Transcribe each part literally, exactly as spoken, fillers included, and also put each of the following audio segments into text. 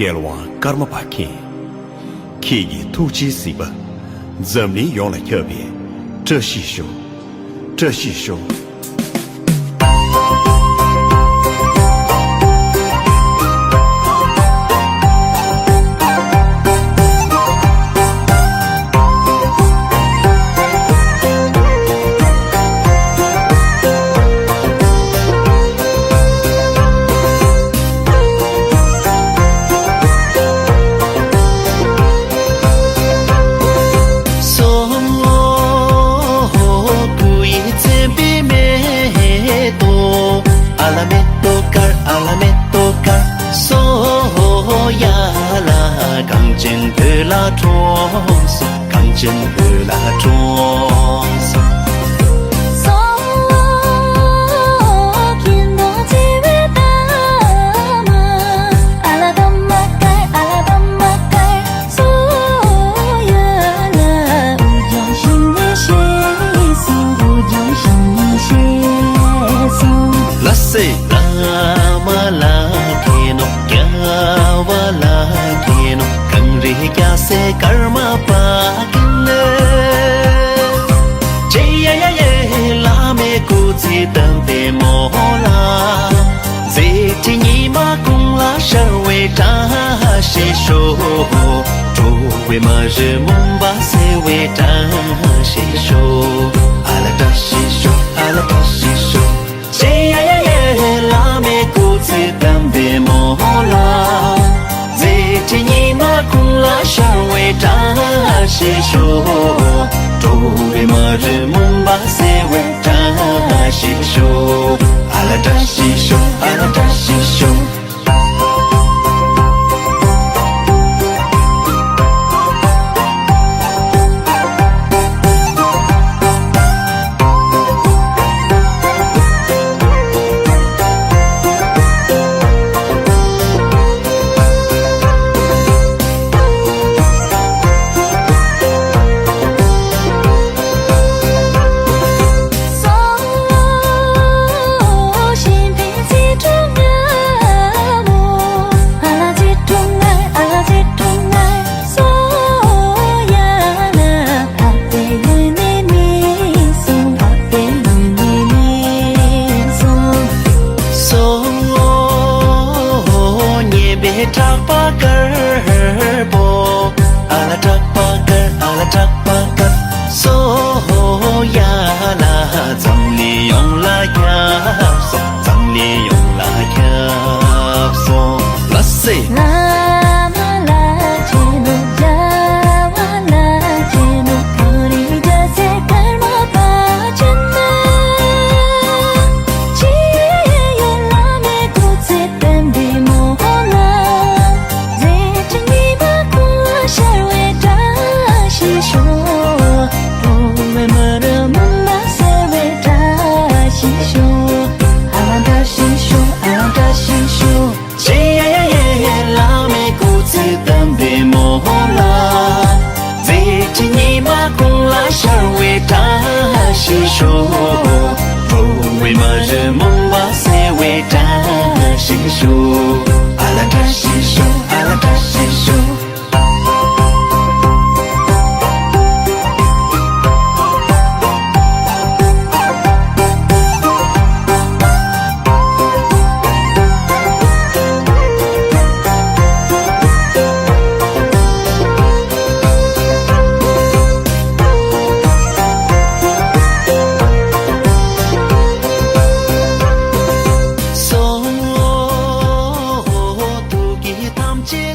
རྒྱལ་དབང་ཀརྨ་པ་མཁྱེན། ཁྱེད་ཀྱི་ཐུགས་རྗེའི་གཟིགས་པ་འཛམ་གླིང་ཡོངས་ལ་ཁྱབ་པའི་བཀྲ་ཤིས་ཤོག། བཀྲ་ཤིས་ཤོག། སོ། སྐུ་ཡི་མཚན་དཔེ་མེ་ཏོག། ཨ་ལ་མེ་ཏོག་དཀར། ཨ་ལ་མེ་ཏོག་དཀར། སོ་ཡ་ལ། གངས་ཅན་བོད་ལ་འཁྲུངས་སོང་། གངས་ཅན་བོད་ལ་འཁྲུངས་སོང་། སོ། ཁྱེད་རང་བརྩེ་བའི་ཐ་མ། ཨ་ལ་ཐ་མ་དཀར། ཨ་ལ་ཐ་མ་དཀར། སོ་ཡ་ལ། འུ་ཅག་ཞིང་ནས་གཤེགས་སོང་། འུ་ཅག་ཞིང་ནས་གཤེགས་སོང་། ལ་སེ། བླ་མ་ལ་མཁྱེན་ནོ། རྒྱལ་བ་ལ་མཁྱེན་ནོ། གངས་རི་རྒྱལ་སྲས་ཀརྨ་པ་མཁྱེན་ནོ། ཅེ་ཡ་ཡ་ཡེ། བླ་མའི་སྐུ་ཚེ་དམ་པའི་མོ་ལ། མཛད་འཕྲིན་ཉི་མ་གུང་ལ་ཤར་བའི་བཀྲ་ཤིས་ཤོག། འགྲོ་བའི་མ་རུ་མུན་པ་སེལ་བའི་བཀྲ་ཤིས་ཤོག། ཨ་ལ་བཀྲ་ཤིས་ཤོག། ཨ་ལ་བཀྲ་ཤིས་ཤོག། ཅེ་ཡ་ཡ་ཡེ། བླ་མའི་སྐུ་ཚེ་དམ་པའི་མོ་ལ། མཛད་འཕྲིན་ཉི་མ་གུང་ལ་ཤར་བའི་བཀྲ་ཤིས་ཤོག། འགྲོ་བའི་མ་རུ་མུན་པ་སེལ་བའི་བཀྲ་ཤིས་ཤོག། ཨ་ལ་བཀྲ་ཤིས་ཤོག། ཨ་ལ་བཀྲ་ཤིས་ཤོག། སོ། སྙན་པའི་གྲགས་པ་དཀར་པོ། ཨ་ལ་གྲགས་པ་དཀར། ཨ་ལ་གྲགས་པ་དཀར། སོ་ཡ་ལ། འཛམ་གླིང་ཡོངས་ལ་ཁྱབ་སོང་། འཛམ་གླིང་ཡོངས་ལ་ཁྱབ་སོང་། ལ་སེ། བླ་མ་ལ་མཁྱེན་ནོ། རྒྱལ་བ་ལ་མཁྱེན་ནོ། གངས་རི་རྒྱལ་སྲས་ཀརྨ་པ་མཁྱེན་ནོ། ཅེ་ཡ་ཡེ། བླ་མའི་སྐུ་ཚེ་དམ་པའི་མོ་ལ། མཛད་འཕྲིན་ཉི་མ་གུང་ལ་ཤར་བའི་བཀྲ་ཤིས་ཤོག། འགྲོ་བའི་མ་རུ་མུན་པ་སེལ་བའི་བཀྲ་ཤིས་ཤོག། ཨ་ལ་བཀྲ་ཤིས་ཤོག། ཨ་ལ་བཀྲ་ཤིས་ཤོག། ཅེ་ཡ་ཡ་ཡེ། བླ་མའི་སྐུ་ཚེ་དམ་པའི་མོ་ལ། མཛད་འཕྲིན་ཉི་མ་གུང་ལ་ཤར་བའི་བཀྲ་ཤིས་ཤོག། འགྲོ་བའི་མ་རུ་མུན་པ་སེལ་བའི་བཀྲ་ཤིས་ཤོག། ཨ་ལ་བཀྲ་ཤིས་ཤོག། ཨ་ལ་བཀྲ་ཤིས་ཤོག། སོ། ཐུགས་ཀྱི་ཐམས་ཅད་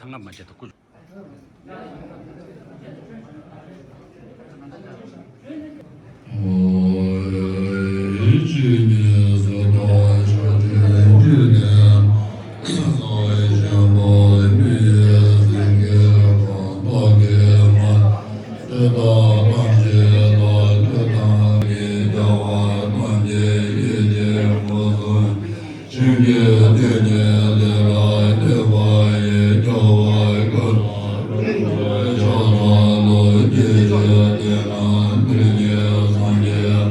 ཐང་ང་མ་བྱེད་དུ་སྐུ། བྱིན་གྱིས་བརླབ་ནས་ལས་རབ་སྤེལ་བ་ཡི་རྒྱལ་བ་ཀུན་ལ་ཕྱག་འཚལ་ལོ། སྐྱེ་ཤི་དེ་ན་འདིར་ཉིད་སངས་རྒྱས་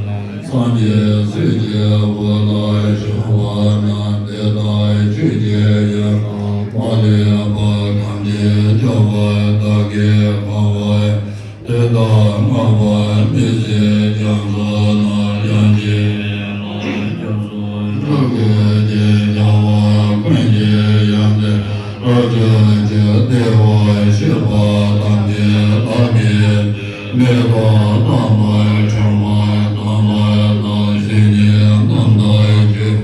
སངས་རྒྱས་སྲས་ཀྱི་བུ་ལ་ཞུ་བ་ན། དེ་དག་ཆོས་ཀྱི་དབྱིངས་ལ་མ་ལུས་པ་ཐམས་ཅད་ཁྱབ་པ་དག་གིས་གང་བ། དེ་དག་བསྔགས་པ་མི་ཟད་རྒྱ་མཚོ་རྣམས། ཡང་ཅིག་ཡིད་ལ་སྐྱབས་སུ་འགྲོ་ཀུན་གྱི། རྒྱལ་བ་ཀུན་གྱི་ཡང་སྟེ་རབ་འབྱམས་ཀྱི་བདེ་བར་གཤེགས་པ་ཐམས་ཅད་བདག་གིས་མེ་ཏོག་དམ་པ་ཕྲེང་བ་དམ་པ་དང་། བཤེས་གཉེན་རྣམས་དང་ཆོས་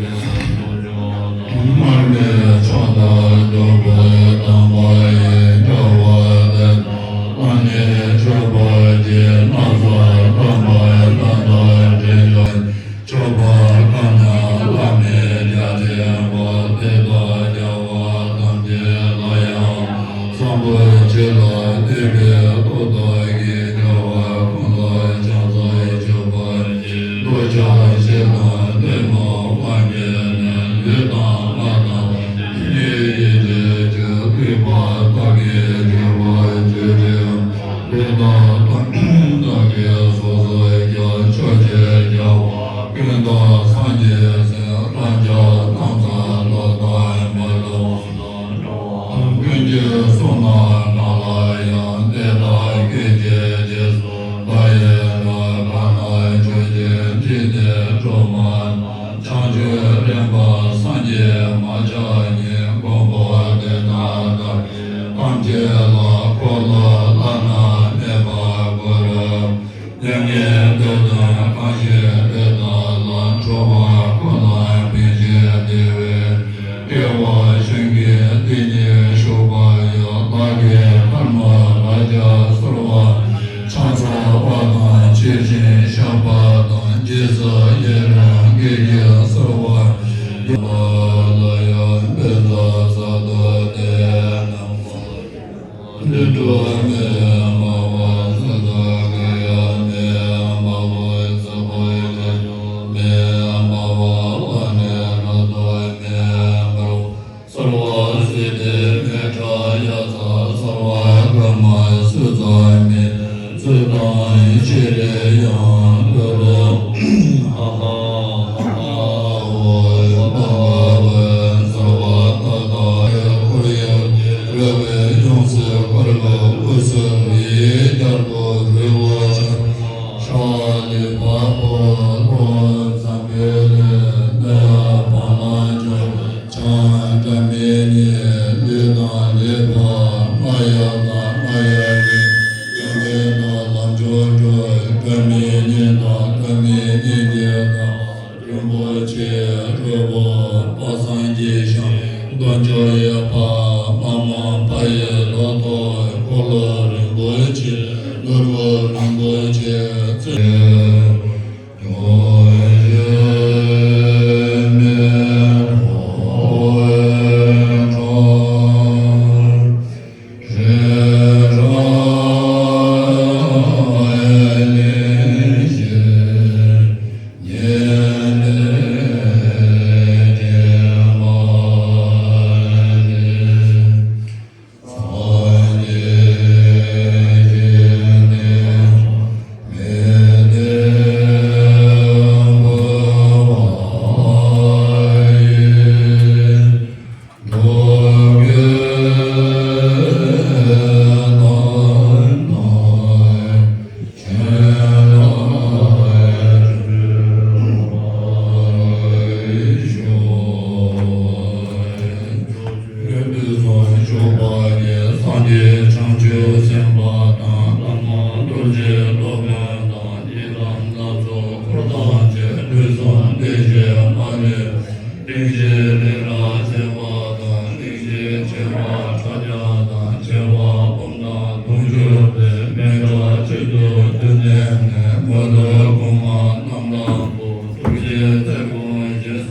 མཆོག་དང་། མར་མེ་མཆོག་དང་ཐུབ་པའི་དམ་པ་ཡི། རྒྱལ་བ་དེ་དག་ལ་ནི་མཆོད་པར་བགྱི། ན་བཟའ་དམ་པ་རྣམས་དང་འབྲེལ་ཞིང་། མཆོད་པ་གང་རྣམས་བླ་མེད་རྒྱ་ཆེན་པོ། དེ་དག་རྒྱལ་བ་ཐམས་ཅད་ལ་ཡང་། བཟང་པོའི་ཆོས་ལ་བརྟེན་པའི་སྟོབས་དག་གིས། རྒྱལ་བ་ཀུན་ལ་ཕྱག་འཚལ་མཆོད་པར་བགྱི། འདོད་ཆགས་ཞེ་སྡང་གཏི་མུག་དབང་གིས་ནི། ལུས་དང་ངག་དང་སེམས་ཉིད་ཡིད་ཀྱི་ཆོས། སྡིག་པ་དག་གིས་གྲོལ་བར་བྱེད་ཅིང་། དེ་དག་དག་གིས་སོ་སོར་ཀྱང་ཆོག་ཅིག་རྒྱལ་བ་ཀུན་དང་སངས་རྒྱས་སྲས། རབ་འབྱམས་རྣམས་དང་ཐོབ་དང་མ་ཐོབ་དང་། འགྲོ་བ་ཀུན་གྱི་བསོད་ནམས་གང་ལ་ཡང་། དེ་དག་ཀུན་གྱི་རྗེས་སུ་བདག་ཡི་རང་། གང་ན་མཆོད་ཅིང་བྲིས་ཏེ་སྒྲོལ་མ་རྣམས། བྱང་ཆུབ་རིམ་པར་སངས་རྒྱས་མ་ཆགས་ཉིད། མགོན་པོ་དེ་དག་དག་གིས་ཐམས་ཅད་ལ། འཁོར་ལོ་བླ་ན་མེད་པ་བསྐོར། མྱ་ངན་འདས་དང་གང་ཞིག་དེ་དག་ལ། འགྲོ་བ་ཀུན་ལ་ཕན་ཕྱིར་བདེ་བའི་སྐྱེ་བ་གཞན་གྱིས་འདི་ཉིད་ཕྱུག་པ་ཡི། བདག་གིས་ཐལ་མོ་སྦྲ་རྒྱབ་གསོལ་བ། ཕྱག་འཚལ་བ་དང་ཕྱིར་ཕྱིན་བཤགས་པ་དང་། རྗེས་སུ་ཡི་རང་བསྐྱེད་ཀྱིས་གསོལ་བ། ཡི་བ་ལ་ཡང་འབད་རྩ་བསགས་ཏོ། དེ་ནམ་མཁའ་ལས་འགྲོ་མེད་མ་བ་སུ་དག་གི་ཡང་མེད་མ་བ་ས་བ་ཡ་མེད་མ་བ་ཨ་ནི་ར་དོ་མེད་མ་བ་སར་བ་སི་ཏི་མེ་ཁྲ་ཡ་ཚ་སར་བ་ཀ་མ་སུ་ཚ་མེད། ཚུལ་དང་ཤེས་རིག་ཡང་དུ་རུ། ཧ་ཧ་ཧ་ཧ་འོ་ཧ་ཧ་འོ་ས་བ་ད་ད་ཡ་འཁོར་ཡུག་གི་རོལ་པས་ཡོངས་སུ་བསྐོར་བའི་དབུས་སུ་ཡི་རྒྱལ་པོ་རི་བོ་ཤ་ཤ་ལི་བ་པོ་ལོ་འཛམ་བུའི་གླིང་ནས་བར་ལ་འཇོག་བྱང་སྒྲ་མི་སྙན་ལུས་དང་ལེགས་པར་སྨྲ་ཡག་དང་སྨྲ་ཡག་གི་ཡོན་ཏན་དང་ལམ་མཆོག་སྒྲུབ། སྒྲ་མི་སྙན་དང་སྒྲ་མི་སྙན་གྱི་དག་རིན་པོ་ཆེ་རོལ་པོ་དཔག་བསམ་གྱི་ཤིང་། འདོད་འཇོ་ཡི་ཕ་མ་མ་ཕ་ཡི་ལོ་ཏོག་འཁོར་ལོ་རིན་པོ་ཆེ་ནོར་བུ་རིན་པོ་ཆེ་ཚེ། དུས་གསུམ་བཞུགས་པ་ཡི་སངས་རྒྱས་བྱང་ཆུབ་སེམས་དཔའ་དང་། ལྷ་དང་རྡོ་རྗེ་སློབ་དཔོན་དང་། ཡི་དམ་ལྷ་ཚོགས་འཁོར་དང་བཅས། དུས་གསུམ་བདེ་གཤེགས་མ་ལུས་གླིང་བཞི་ལས་རབ་མཛེས་པ་དང་། གླིང་བཞི་བྱེ་བ་ཕྲག་བརྒྱ་དང་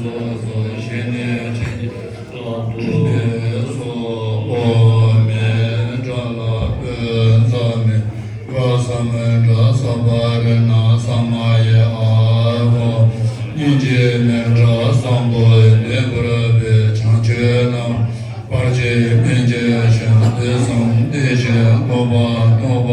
སོ་སོ་ཞི་གནས་ཆེན་པོའི་རྟག་ཏུ་འདི་སོགས་འོ་མའི་སྒྲ་ལ་སྤོས་ཟ་མའི་སྐབས་སམ་སྒྲ་ཟ་བ་རེ་ན་ས་མ་ཡ་ཨ་ཧོ། སྙིང་རྗེ་མའི་སྒྲ་བཟང་པོ་འདི་བོར་བའི་བྱང་ཆུབ་ལམ། བར་ཆད་སྨན་བཅས་ཞི་བདེ་གསུམ་བདེ་ཞིང་ལོག་པ་ལོག་པ་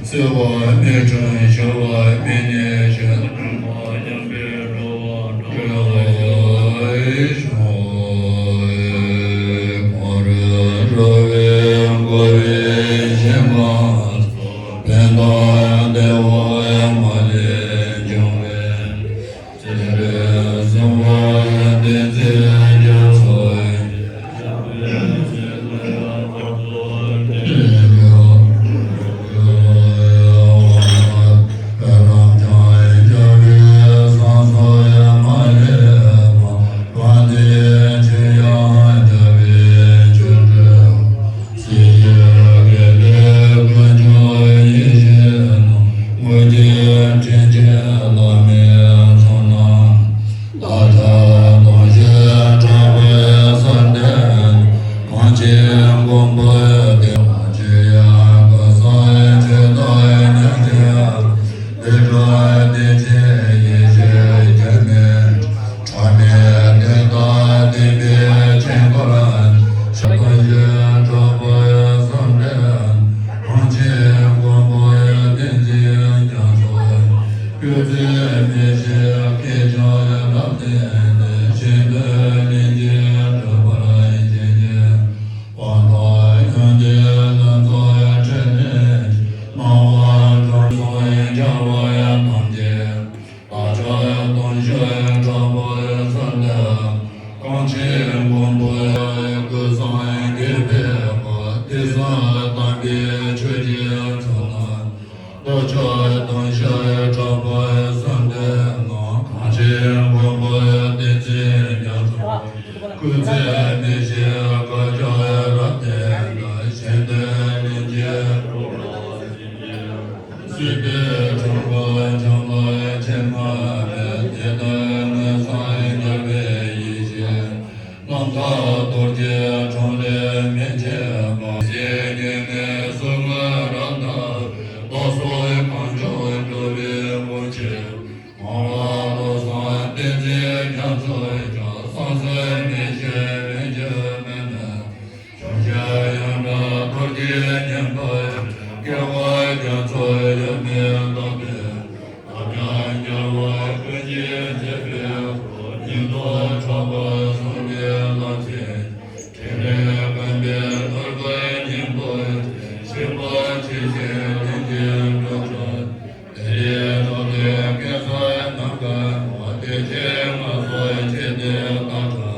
སེལ་བ་མི་འཁྲུལ་ཞི་བ་མི་གནས་ཞི་སྟོན་པ་མཉམ་པའི་འགྲོ་བ་སྒྲོལ་བ་ཞིག་ཤོག། གངས་རི་ར་བས་བསྐོར་བའི་ཞིང་ཁམས་སུ། ཕན་དང་བདེ་བ་མ་ལུས་འབྱུང་བའི། སྲིད་ཞིའི་དགེ་ལེགས་ཀུན་འབྱུང་ཡེ་ཤེས་ནང་མངོན་གྱུར་དྲིན་ཅན་བླ་མའི་ཚོགས་རྣམས། བདག་ཅག་དོན་བྱེད་དྲག་པོའི་བསམ་གཏན། གང་ཕྱིར་མགོན་པོ་དེ། གང་ཕྱིར་ཡང་ཀུན་བཟང་ཆོས་དང་མཉམ་མཇལ། བདེ་དྲག་བདེ་ཆེན་ཡེ་ཤེས་རྒྱ་མའི། ཕྲ་མེན་བདེན་མཐའ་བདེན་པའི་ཆོས་འཁོར། ཞབས་ཏོག་ཞབས་དྲག་པོའི་བསམ་གཏན། གང་ཕྱིར་མགོན་པོ་བསྟན་འཛིན་རྒྱ་མཚོ། སྐུ་ཚེ་མི་ཤིགས་སྐྱེས་ཆགས་རབ་བརྟན་ཏེ། གཞན་དོན་ལན་གཅིག་གྲུབ་པར་བྱིན་གྱིས་རློབས། ཡོན་ཏན་ལྷུན་རྫོགས་ཕྲིན་ལས་སྣང་བ་འགྲོ་སོང་རྒྱལ་བ་ཐམས་ཅད། བདག་ཅག་དོན་བྱེད་དྲག་པོའི་བསམ་གཏན། གང་ཕྱིར་མགོན་པོ་ཀུན་བཟང་དགྱེས་པའི་བཀའ། དེ་བཟུམ་དམ་པའི་ཆོས་ཀྱི་ཚོགས་རྣམས། བདག་ཅག་དོན་བྱེད་དྲག་པོའི་བསམ་གཏན་ནང་། གང་ཕྱིར་མགོན་པོ་བསྟན་འཛིན་རྒྱ་མཚོ། སྐུ་ཚེ་མི་ཤིགས་བསྐལ་བརྒྱར་རབ་བརྟན་ཏེ། གཞན་དོན་ལན་གཅིག་གྲུབ་པར་བྱིན་གྱིས། སྲིད་པའི་འཁྲུལ་འཁོར་འཇོམས་པར་ཆེས་སྔ་མའི། དེ་ལྟར་མངོན་སངས་རྒྱས་པའི་ཡེ་ཤེས། རྣམ་དག་རྡོ་རྗེ་འཕྲིན་ལས་མི་ཕྱེད་པ། གཟི་བརྗིད་ཉི་མའི་གཟུགས་བརྙན་རབ་དར་བའི། བདག་སོགས་གང་བྱུང་འགྲོ་བའི་མགོན་ཆེན། གང་བ་བློ་བཟང་བསྟན་འཛིན་རྒྱ་མཚོ་ཡང་། སངས་རྒྱས་མི་ཤིགས་མི་འགྱུར་མེད་མའི། འབྱུང་བཞི་ཡང་དག་རྡོ་རྗེ་བརྙན་པར་བཅས། སྐྱེ་བ་རྒྱ་མཚོ་ཡོད་མེད་རྟོགས་པའི། བདག་ཀྱང་རྒྱལ་བ་ཀུན་གྱི་གཅེས་པའི་བུ། སྙིང་སྟོབས་དྲག་པོ་གསུང་གི་རླབས་ཆེན། ཕྲིན་ལས་དཀོན་པའི་ནོར་བུ་སྙིང་པོ་ཅན། གཤེགས་པ་ཇི་བཞིན་ལྷུན་གྱིས་གྲུབ་པ། དེ་ཡི་ཐུགས་ཀྱི་དཀྱིལ་སུ་ནམ་མཁའ་ལ། བདེ་ཆེན་མངའ་གསོལ་ཆེ་འདི་དང་འདྲ།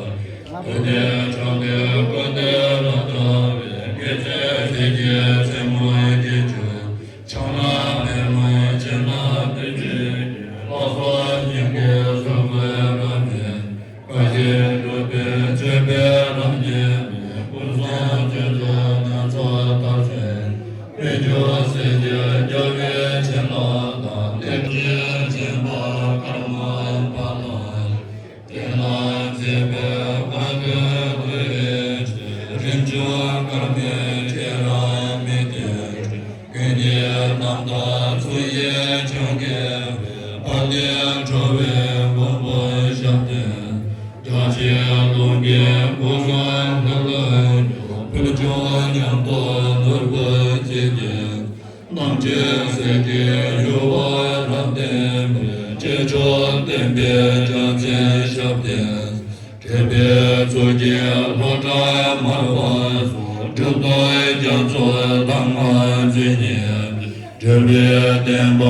བདུད་སྡེ་བྲལ་ཏེ་ཀུན་འདུས་ལ་ལྟ་བའི། དགེ་ཚུལ་ཟིལ་གྱིས་རྩེ་མོ་གཅིག་གྱུར། ཕྱག་ན་མེ་ལོང་སྤྱན་ལ་བདུད་རྩི་ལྡན། ལྷ་ས་སྙིང་གའི་གཟུགས་པོའི་རབ་བརྟན། བཀའ་བཞིན་སྒྲུབ་པའི་སྤྱོད་པའི་རབ་རྙེད་པའི། ཀུན་བཟང་སྤྱོད་མཆོག་རྒྱ་མཚོ་ལྟར་གསལ། དཔལ་འབྱོར་ཟིལ་གྱིས་རྒྱ་བའི་བྱིན་རླབས་དང་། བདེ་གཤེགས་སྦྱིན་པ་ཀརྨ་པ་དང་། དེ་ལ་མཛད་པའི་བཀའ་དྲིན་དུ་བས་ཆེ། རིམ་བྱོན་ཀརྨའི་ཁྲི་རབ་མི་ཐེག་ཀུན་གྱི་རྣམ་ཐར་ཚུལ་བཞིན་ཕྱོགས་ཀྱི་དཔལ་ལྡན་ཁྲོ་བོའི་མགོན་པོ་ཞབས་བརྟན། རྒྱ་ཆེ་ཀློང་གི་སྒོ་གསུམ་ལྷུན་ལྷུན་སྦྱོར། ཕུལ་བྱུང་ཉམས་རྟོགས་ནོར་བུ་གཅིག་གིས། རྣམ་མཁྱེན་གསེར་གྱི་ཡུ་བ་རབ་བརྟན་པའི། སྐྱེས་མཆོག་བསྟན་པའི་རྒྱལ་མཚན་ཞབས་བརྟན། ཐེག་པའི་མཚོ་སྐྱེས་ལྷོ་བྲག་མར་པ་སོགས། གྲུབ་ཐོབ་རྒྱ་མཚོ་ལྷ་སྔགས་མཛོད་བརྙེས། འབྲེལ་བའི་བསྟན་པ་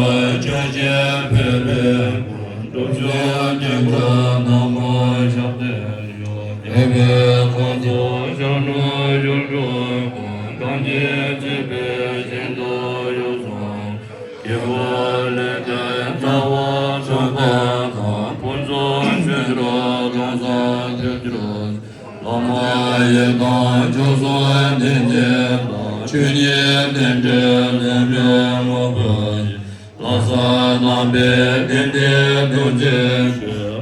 ལྗོན་ཤིང་ཕུལ་བའི་མགོན། སྒྲུབ་མཆོག་རྒྱལ་མཚན་ནག་མོ་ཞབས་བརྟན་ཡོད། རྒྱལ་བའི་ཚོགས་གཙོ་ཞབས་དྲུང་ཡུལ་འགྲོ་མགོན། གང་གིས་གཙོས་པའི་ཞིང་དུ་ཡུལ་གསུམ། དགེ་བ་ལས་འདས་རྩ་བ་མཚོན་པ་དང་། ཕུན་སུམ་ཚོགས་སུ་གང་ཟག་ཐོབ་གྱུར། བླ་མ་ཡི་དམ་མཆོག་གསུམ་བསྟན་འཛིན་དང་། ཆོས་ཉིད་རྟེན་འབྲེལ་ལེན་པའི་དངོས་པོ་ཡི། ལྷ་ས་ནང་པའི་དགེ་འདུན་ཐུགས་བརྩེ་ཆེ།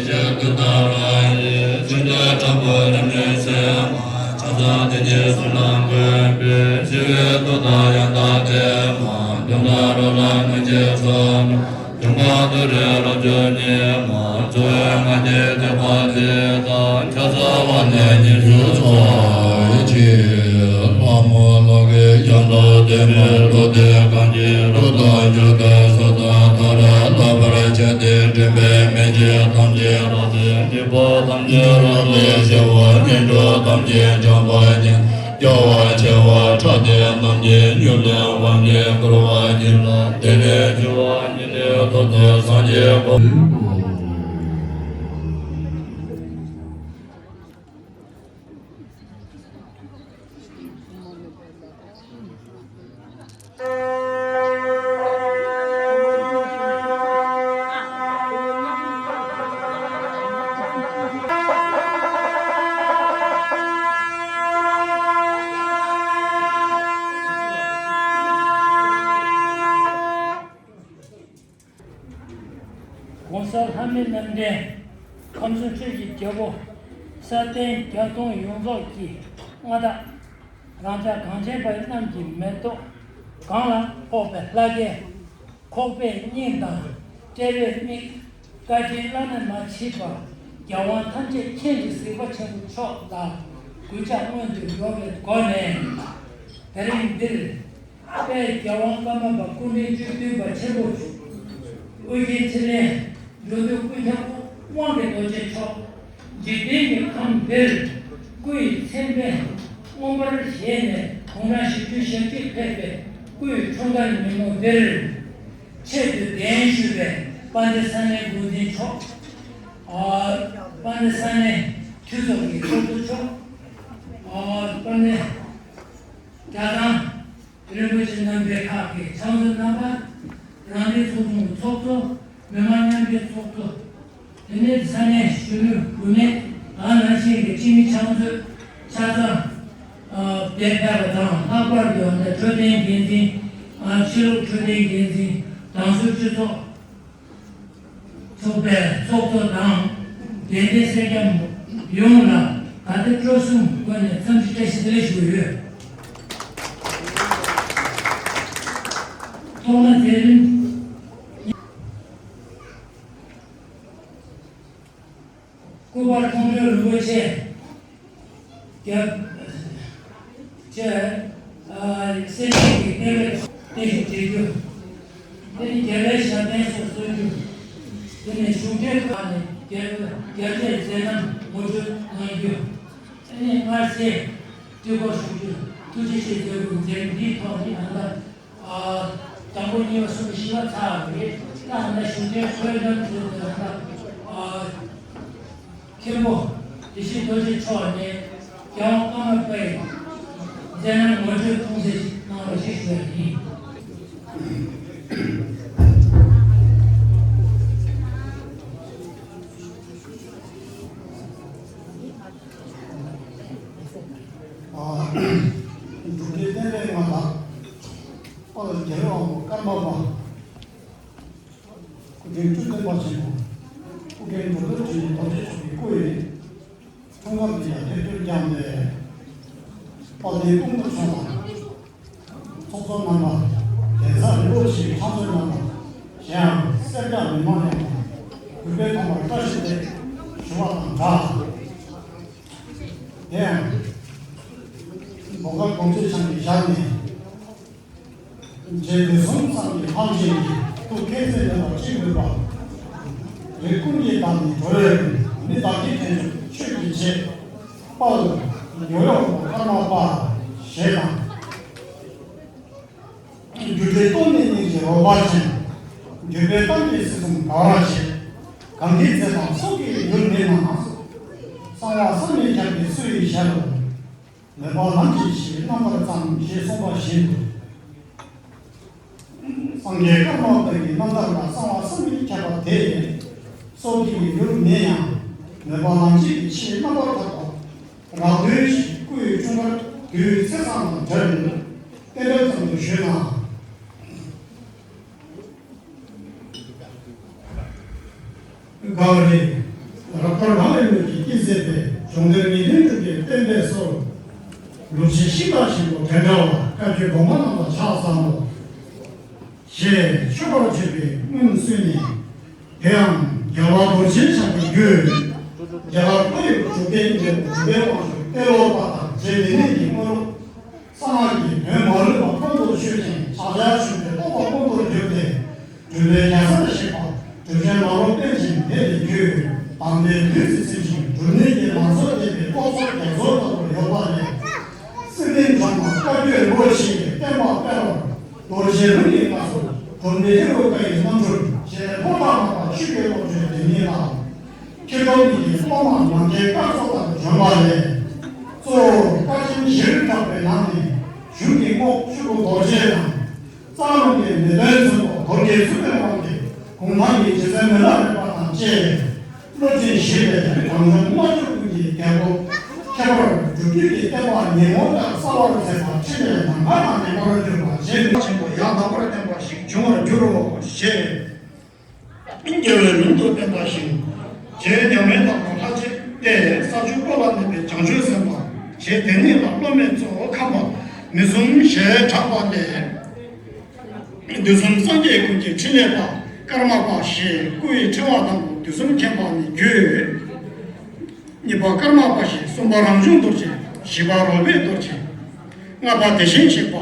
ཡེ་ཤེས་ཀུན་བདག་རང་ཡིན། ཆོས་འདི་དྲང་པོ་རིས་མེད་ཚད་མ། ཕྱག་འཚལ་དེ་ཉིད་གསུང་ལ་འགོད་པའི། ཞི་བའི་ཏུཏྟཱ་ཡ་ཏ་དེ་མ། དོན་དག་རབ་ལ་སྔོན་གྱི་ཕྱོགས་ན། འབྱུང་པོ་ཏུ་རེ་རབ་འབྱམས་སྙེ་མ། འཚོ་བའི་སྔགས་ཀྱི་ཐེག་པ་འདི་དང་། ཕྱག་འཚལ་བ་ནི་ཉི་ཤུ་རྩ། ཡེ་ཤེས་ལྷ་མོ་ལོ་ཀའི་ཡང་དག་ལྡན་མའི་ཐུགས་དེ་གང་གི་རུ་དང་འཇུག་པའི་ས་དང་མཐའ་རུ་ལྷག་པར་བྱས་ཏེ་འདྲེན་པའི་མི་མཇེད་ཐམས་ཅད་རབ་ཏུ་འཇིགས་པ་ཐམས་ཅད་རབ་ཏུ་ཞི་བ། ངན་འགྲོ་ཐམས་ཅད་བྱང་བ་ཉིད། རྒྱལ་བ་ཆེ་བ་ཕྲག་དེ་རྣམས་ཀྱི་སྙིང་ལ་དབང་གིས་བསྐོར་བར་བགྱིས་ལ། དེ་ནས་ཞི་བ་ཉིད་ལས་ཐོབ་སྟེ་སངས་རྒྱས་པ། ༸གོང་ས་ལྷ་མི་རྣམ་འདྲེན། ཁམས་གསུམ་ཆོས་ཀྱི་རྒྱལ་པོ། ས་སྟེང་བརྒྱ་སྟོང་ཡོངས་རྫོགས་ཀྱི་མངའ་བདག་རང་ཅག་གངས་ཅན་པ་རྣམས་ཀྱི་མེ་ཏོག་གང་ལ་ཕོག་པའི་ལྷ་སྐལ། ཁོག་པའི་སྙིང་དང་དཔྲལ་བའི་མིག། བཀའ་དྲིན་བླ་ན་མ་མཆིས་པ་རྒྱལ་དབང་ཐམས་ཅད་མཁྱེན་ཅིང་གཟིགས་པ་ཆེན་པོ་མཆོག་ལ་གུས་ཕྱག་སྔོན་དུ་ཡོང་བའི་སྒོ་ནས། དེ་རིང་འདིར་དཔལ་རྒྱལ་དབང་ཀརྨ་པ་སྐུ་ཕྲེང་བཅུ་བདུན་པ་ཆེན་པོ་ཨོ་རྒྱན་ཕྲིན་ལས་འགྲོ་འདུལ་ཀུན་ཁྱབ་དབང་གི་རྡོ་རྗེ་མཆོག་འཇིག་རྟེན་གྱི་ཁམས་འདིར་སྐུ་ཡི་མཚན་ལྡན་མངོན་པར་བཞད་ནས་དགུང་གྲངས་བཞི་བཅུ་ཞེ་གཅིག་ཕེབས་པའི་སྐུའི་འཁྲུངས་སྐར་ཉིན་མོ་འདིར་ཆེད་དུ་གདན་ཞུས་པའི་དཔལ་ལྡན་ས་གནས་འགོ་འཛིན་མཆོག་ཨ་དཔལ་ལྡན་ས་གནས་འཐུས་ཚོགས་ཀྱི་ཚོགས་གཙོ་མཆོག་ཨ་དཔལ་ལྡན་གྲྭ་ཚང་རིན་པོ་ཆེ་རྣམ་པའི་ཁག་གི་ཕྱག་མཛོད་རྣམ་པ། རང་བདེན་ཚོགས་ཆུང་གི་ཚོགས་གཙོ། མི་མང་མཉམ་འབྲེལ་ཚོགས་གཙོ། དེ་ནས་ས་གནས་གཞོན་ནུ་བུད་མེད། ད་ནང་བཞིན་གྱི་སྤྱི་མི་ཕྱག་མཛོད། ཆ་ཚང་ཨ་དེར་ཕེབས་པ་དང་། ལྷག་པར་དུ་འཕྲོད་བསྟེན་འགན་འཛིན། ཨ་ཕྱི་ལུགས་འཕྲོད་བསྟེན་འགན་འཛིན། དང་ཟུར་སྤྱི་ཚོགས་ཚོགས་པའི་ཚོགས་གཙོ་དང་། དད་ལྡན་སེར་སྐྱ་ཡོངས་ལ་དགའ་དད་སྤྲོ་གསུམ་སྒོ་ནས་འཚམས་འདྲི་བཀྲ་ཤིས་བདེ་ལེགས་ཞུ་གི་ཡོད། ཐོག་མ་དེ་རིང་སྐུ་པར་མཐོང་གྲོལ་རིན་པོ་ཆེ། རྒྱལ་བྱས། ཨ་སེམས་ཅན་གྱི་དཔལ་ལ་བརྟན་བཞུགས་བྱེད་རྒྱུ། དེ་ནི་རྒྱལ་བའི་ཞབས་བརྟན་སོགས་གསོལ་རྒྱུ། དེ་ནས་གཞུང་འབྲེལ་ཁག་ནས་རྒྱལ་རྒྱལ་བའི་མཛད་རྣམ་ངོ་སྤྲོད་གནང་རྒྱུ། དེ་ནས་སྔར་སྲས་སྤྲུལ་སྐུ་ཞུ་རྒྱུ། ཐུགས་རྗེ་ཆེ་ཟེར་དགོས་མཛད་འདིའི་ཐོག་ནས་ཨ་ད། ཨ་དང་པོ་གཉིས་པ་གསུམ་པ་བཞི་པ་ཚར་བ་རེད། ད་ཨ་ན་གཞུང་འབྲེལ་ཁོའི་ལམ་དུ་ད་ཨ་མཁན་པོ་དེ་བཞིན་རྡོ་རྗེ་མཆོག་ནས་རྒྱལ་དབང་ཀརྨ་པའི་མཛད་རྣམ་ངོ་སྤྲོད་ཐུང་ཙམ་ཞིག་གནང་རོགས་ཞེས་ཞུ་བ་ཡིན། ཨ་འབྲུག་རྒྱལ་བསྟན་པའི་མངའ་བདག་དཔལ་རྒྱལ་བའི་དབང་པོ་ཀརྨ་པ། སྐུ་ཕྲེང་བཅུ་བདུན་པ་ཆེན་པོ། སྐུ་ཕྲེང་འགྲོ་འདུལ་འཕྲིན་ལས་རྡོ་རྗེ་མཆོག་གི་སྐུ་ཡི་འཁྲུངས་སྐར་འདི་ལ་ཐེར་འདོན་བསྐྱངས་ཏེ། དཔལ་ལྡན་སྐུ་ངོ་མཆོག་དང་། ཚོགས་གཙོ་རྣམ་པ། གདན་ས་རིན་པོ་ཆེའི་ཕྱག་མཛོད་རྣམ་པ། གཞན་ཡང་སེར་སྐྱ་མི་མང་ཡོངས་ལ་གུས་པས་མཐོང་བར་བཀྲ་ཤིས་བདེ་ལེགས་ འདྲ། དེ་ཡང་། འབོ་དཀར་སྒོམ་རྩེ་ཆང་གི་ཞལ་ནས། རྗེ་བདུད་གསུམ་ཚང་གི་ཕམ་ཆེན་གྱི་ཐུགས་མཁྱེན་བརྩེ་ལྡན་པ་གཅིག་འདུས་པ། རིགས་ཀུན་གྱི་བདག་ཉིད་འགྲོ་བའི་རིན། མི་བདག་གི་དལ་འབྱོར་ཆོས་ཀྱི་རྗེ། དཔལ་ཡོ་ཡོ་ཀརྨ་པ་ཞེས་དང་། རྒྱུ་འབྲས་སྟོང་ཉིད་སྙིང་རྗེའི་རོལ་པ་ཅན། འགྱུར་བའི་གཏམ་གྱི་སྲིད་གསུམ་དགའ་བར་བྱེད། གང་གི་ཚེ་དང་སྲོག་གི་ཡུལ་མིན་ན། གསང་བ་བསམ་མི་ཁྱབ་པའི་བསུ་ཡི་ཞལ་ལུ། མོས་པ་ལམ་གྱི་ཆེད་རྣམ་པར་བརྩམས་ཞེས་གསུངས་པ་བཞིན་དུ། སངས་རྒྱས་ཀརྨ་པ་གི་རྣམ་ཐར་ལ་གསང་བ་བསམ་མི་ཁྱབ་པ་དེ། སྲོག་གི་ཡུལ་མིན་ཡང་། མོས་པ་ལམ་གྱི་ཆེད་རྣམ་པར་དག་པ། རག་ལུས་ཤིག་སྐུ་ཡི་འཁྲུངས་སྐར་དུས་ཚེས་བཟང་དང་འབྲེལ། རྟེན་འབྲེལ་ཙམ་དུ་ཞུས་ན། དགའ་རེ། རབ་དཀར་ལག་ལེན་ལུགས་ཀྱི་དཀྱིལ་མཛེས་པའི། སྦྱོང་བརྡར་ངེས་དོན་གྲུབ་པའི་བསྟན་པའི་སྲོལ། ལུགས་ཆེན་ཤིང་རྟ་ཆེན་པོ་འདྲེན་འདྲ་བ། བཀའ་བརྒྱུད་གོང་མ་རྣམས་ལ་ཕྱག་བསམ་མོ། ཞེས་མཆོད་པར་བརྗོད་པའི་སྔོན་བསུས་ནས། དེ་ཡང་རྒྱལ་བ་རྡོ་རྗེ་འཆང་གི་རྒྱུད། རྒྱ་གར་ཁོར་ཡུག་དྲུག་ལྡན་གྱི་གྲུབ་པའི་དབང་ཕྱུག་ཏེ་ལོ་པ་དང་རྗེ་དེ་ནས་ཀྱི་དངོས་གྲུབ། གསང་སྔགས་ཀྱི་དོན་མ་ལུས་པ་ཀུན་ཏུ་ཆོད་ཅིང་ཕྱག་རྒྱ་ཆེན་པོའི་རྟོགས་པ་ཀུན་ཏུ་གྱུར་ཏེ། གྲུབ་པའི་རྒྱལ་སར་གཤེགས་པ་གྲུབ་ཆེན་མ་རུངས་པཎ་ཆེན་དེ་ལས་བརྒྱུད། དམ་པའི་ལུས་སུ་ཚིམ་ཞིང་སྒྲུབ་གནས་ཀྱི་ལམ་སྲོལ་ལྡན་པའི་རྟོགས་ཚོགས་རྒྱ་མཚོ་ལྟ་བུར་ཡོད་པ་ལས། སྲིད་དོན་སྦྱངས་པ་བཀའ་བརྒྱུད་རིན་པོ་ཆེའི་བསྟན་པ་སྤེལ་བར་རྡོ་རྗེ་ལུང་གི་བཀའ་སྲོལ་གྲུབ་འབྲས་ཧེ་རུ་ཀ་ཡི་རྣམ་འཕྲུལ་ཞེས་ཐོག་མཐའ་མེད་པ་ཆོས་ཀྱི་བློ་གྲོས་དེ་ཉིད་ལ། མཁས་གྲུབ་ཉིད་ཀྱི་སློབ་མ་ནམ་མཁའི་སྐར་ཚོགས་ལྟར་བྱོན་པ་ལས། གཙོ་བོ་བཀའ་ཆེམས་བཞིར་གྲགས་པའི་ནང་ནས་གཞུང་གི་རྔོག་ཆོས་སྐུ་རྡོ་རྗེ་དང་། རྩ་རླུང་གི་ནུས་ལྡན་ཚོན་པོ་རྡོ་རྗེ་བཙུན་མོའི་དབང་གིས་གུང་ཐང་གི་རྗེ་བཙུན་མི་ལ་རས་པ་དང་བཅས། བློ་ཆེན་བཞི་ལས་གངས་ལྗོངས་དམག་ཆོས་ཀུན་གྱི་རྒྱལ་པོ་ཁྱད་པར་སྒྲུབ་བརྒྱུད་ཀྱི་བསྟན་པ་ཉིན་མོ་ལྟར་གསལ་བར་མཛད་པ་འཕྲིན་ལས་ནམ་མཁའ་དང་མཉམ་པར་གྱུར་པ་རྗེ་ཆེན་པོ་ཡང་དག་པར་བསྟན་པ་ཞིག་འབྱུང་བར་འགྱུར་རོ་ཞེས། རྒྱལ་བའི་ལུང་དུ་བསྟན་པ་བཞིན། རྗེ་མྱ་ངན་ལས་འདས་པ་ལྷ་རྗེ་སྟེ་ས་བཅུ་པོ་ལ་གནས་པའི་བྱང་ཆུབ་སེམས་དཔའ་རྗེ་དེ་ཉིད་ལ་སློབ་མའི་གཙོ་བོ་ཁམས་པ་མི་གསུམ་ཞེས་གྲགས་པ་སྟེ། དུས་གསུམ་སངས་རྒྱས་ཀུན་གྱི་ཕྲིན་ལས་པ་ཀརྨ་པ་ཞེས་སྐུ་ཡི་ཕྲེང་བ་དང་པོ་དུས་གསུམ་མཁྱེན་པ་ནི་རྒྱུད། གཉིས་པ་ཀརྨ་པ་ཞེས། གསུམ་པ་རང་བྱུང་རྡོ་རྗེ། བཞི་པ་རོལ་པའི་རྡོ་རྗེ། ལྔ་པ་དེ་བཞིན་གཤེགས་པ།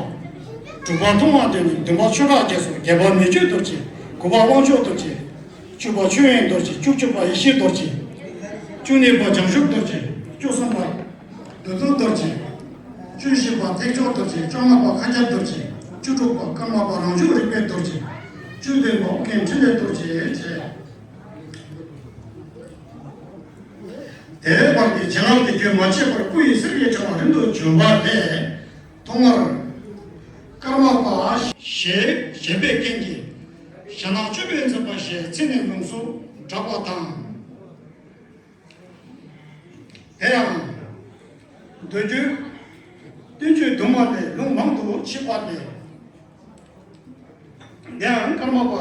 དྲུག་པ་མཐོང་བ་དེ་ནི། བདུན་པ་ཆོས་གྲགས་རྒྱ་མཚོ། བརྒྱད་པ་མི་བསྐྱོད་རྡོ་རྗེ། དགུ་པ་དབང་མཆོག་རྡོ་རྗེ། བཅུ་པ་ཆོས་དབྱིངས་རྡོ་རྗེ། བཅུ་གཅིག་པ་ཡེ་ཤེས་རྡོ་རྗེ། བཅུ་གཉིས་པ་བྱང་ཆུབ་རྡོ་རྗེ། བཅུ་གསུམ་པ་བདུད་འདུལ་རྡོ་རྗེ། བཅུ་བཞི་པ་ཐེག་མཆོག་རྡོ་རྗེ། བཅོ་ལྔ་པ་མཁའ་ཁྱབ་རྡོ་རྗེ། བཅུ་དྲུག་པ་ཀརྨ་པ་རང་བྱུང་རིག་པའི་རྡོ་རྗེ། བཅུ་བདུན་པ་ཨོ་རྒྱན་འཕྲིན་ལས་རྡོ་རྗེ་བཅས། དེའི་བར་གྱི་བྱིན་རླབས་ཀྱི་རྒྱུན་མ་ཆད་པར་སྐུ་ཡི་གསེར་གྱི་ཕྲེང་བ་རིང་དུ་བྱོན་པ་ལས། ཐོག་མར་ཀརྨ་པ་ཞེས་བཞེངས་པའི་རྐྱེན་གྱིས། ཞྭ་ནག་ཅོད་པན་འཛིན་པ་ཞེས་མཚན་ནས་ཡོངས་སུ་གྲགས་པ་དང་། དེ་ཡང་། མདོ་རྒྱུད་བསྟན་བཅོས་དུ་མ་ལས་ལུང་མང་དུ་མཆིས་པ་ལས། དེ་ཡང་ཀརྨ་པ་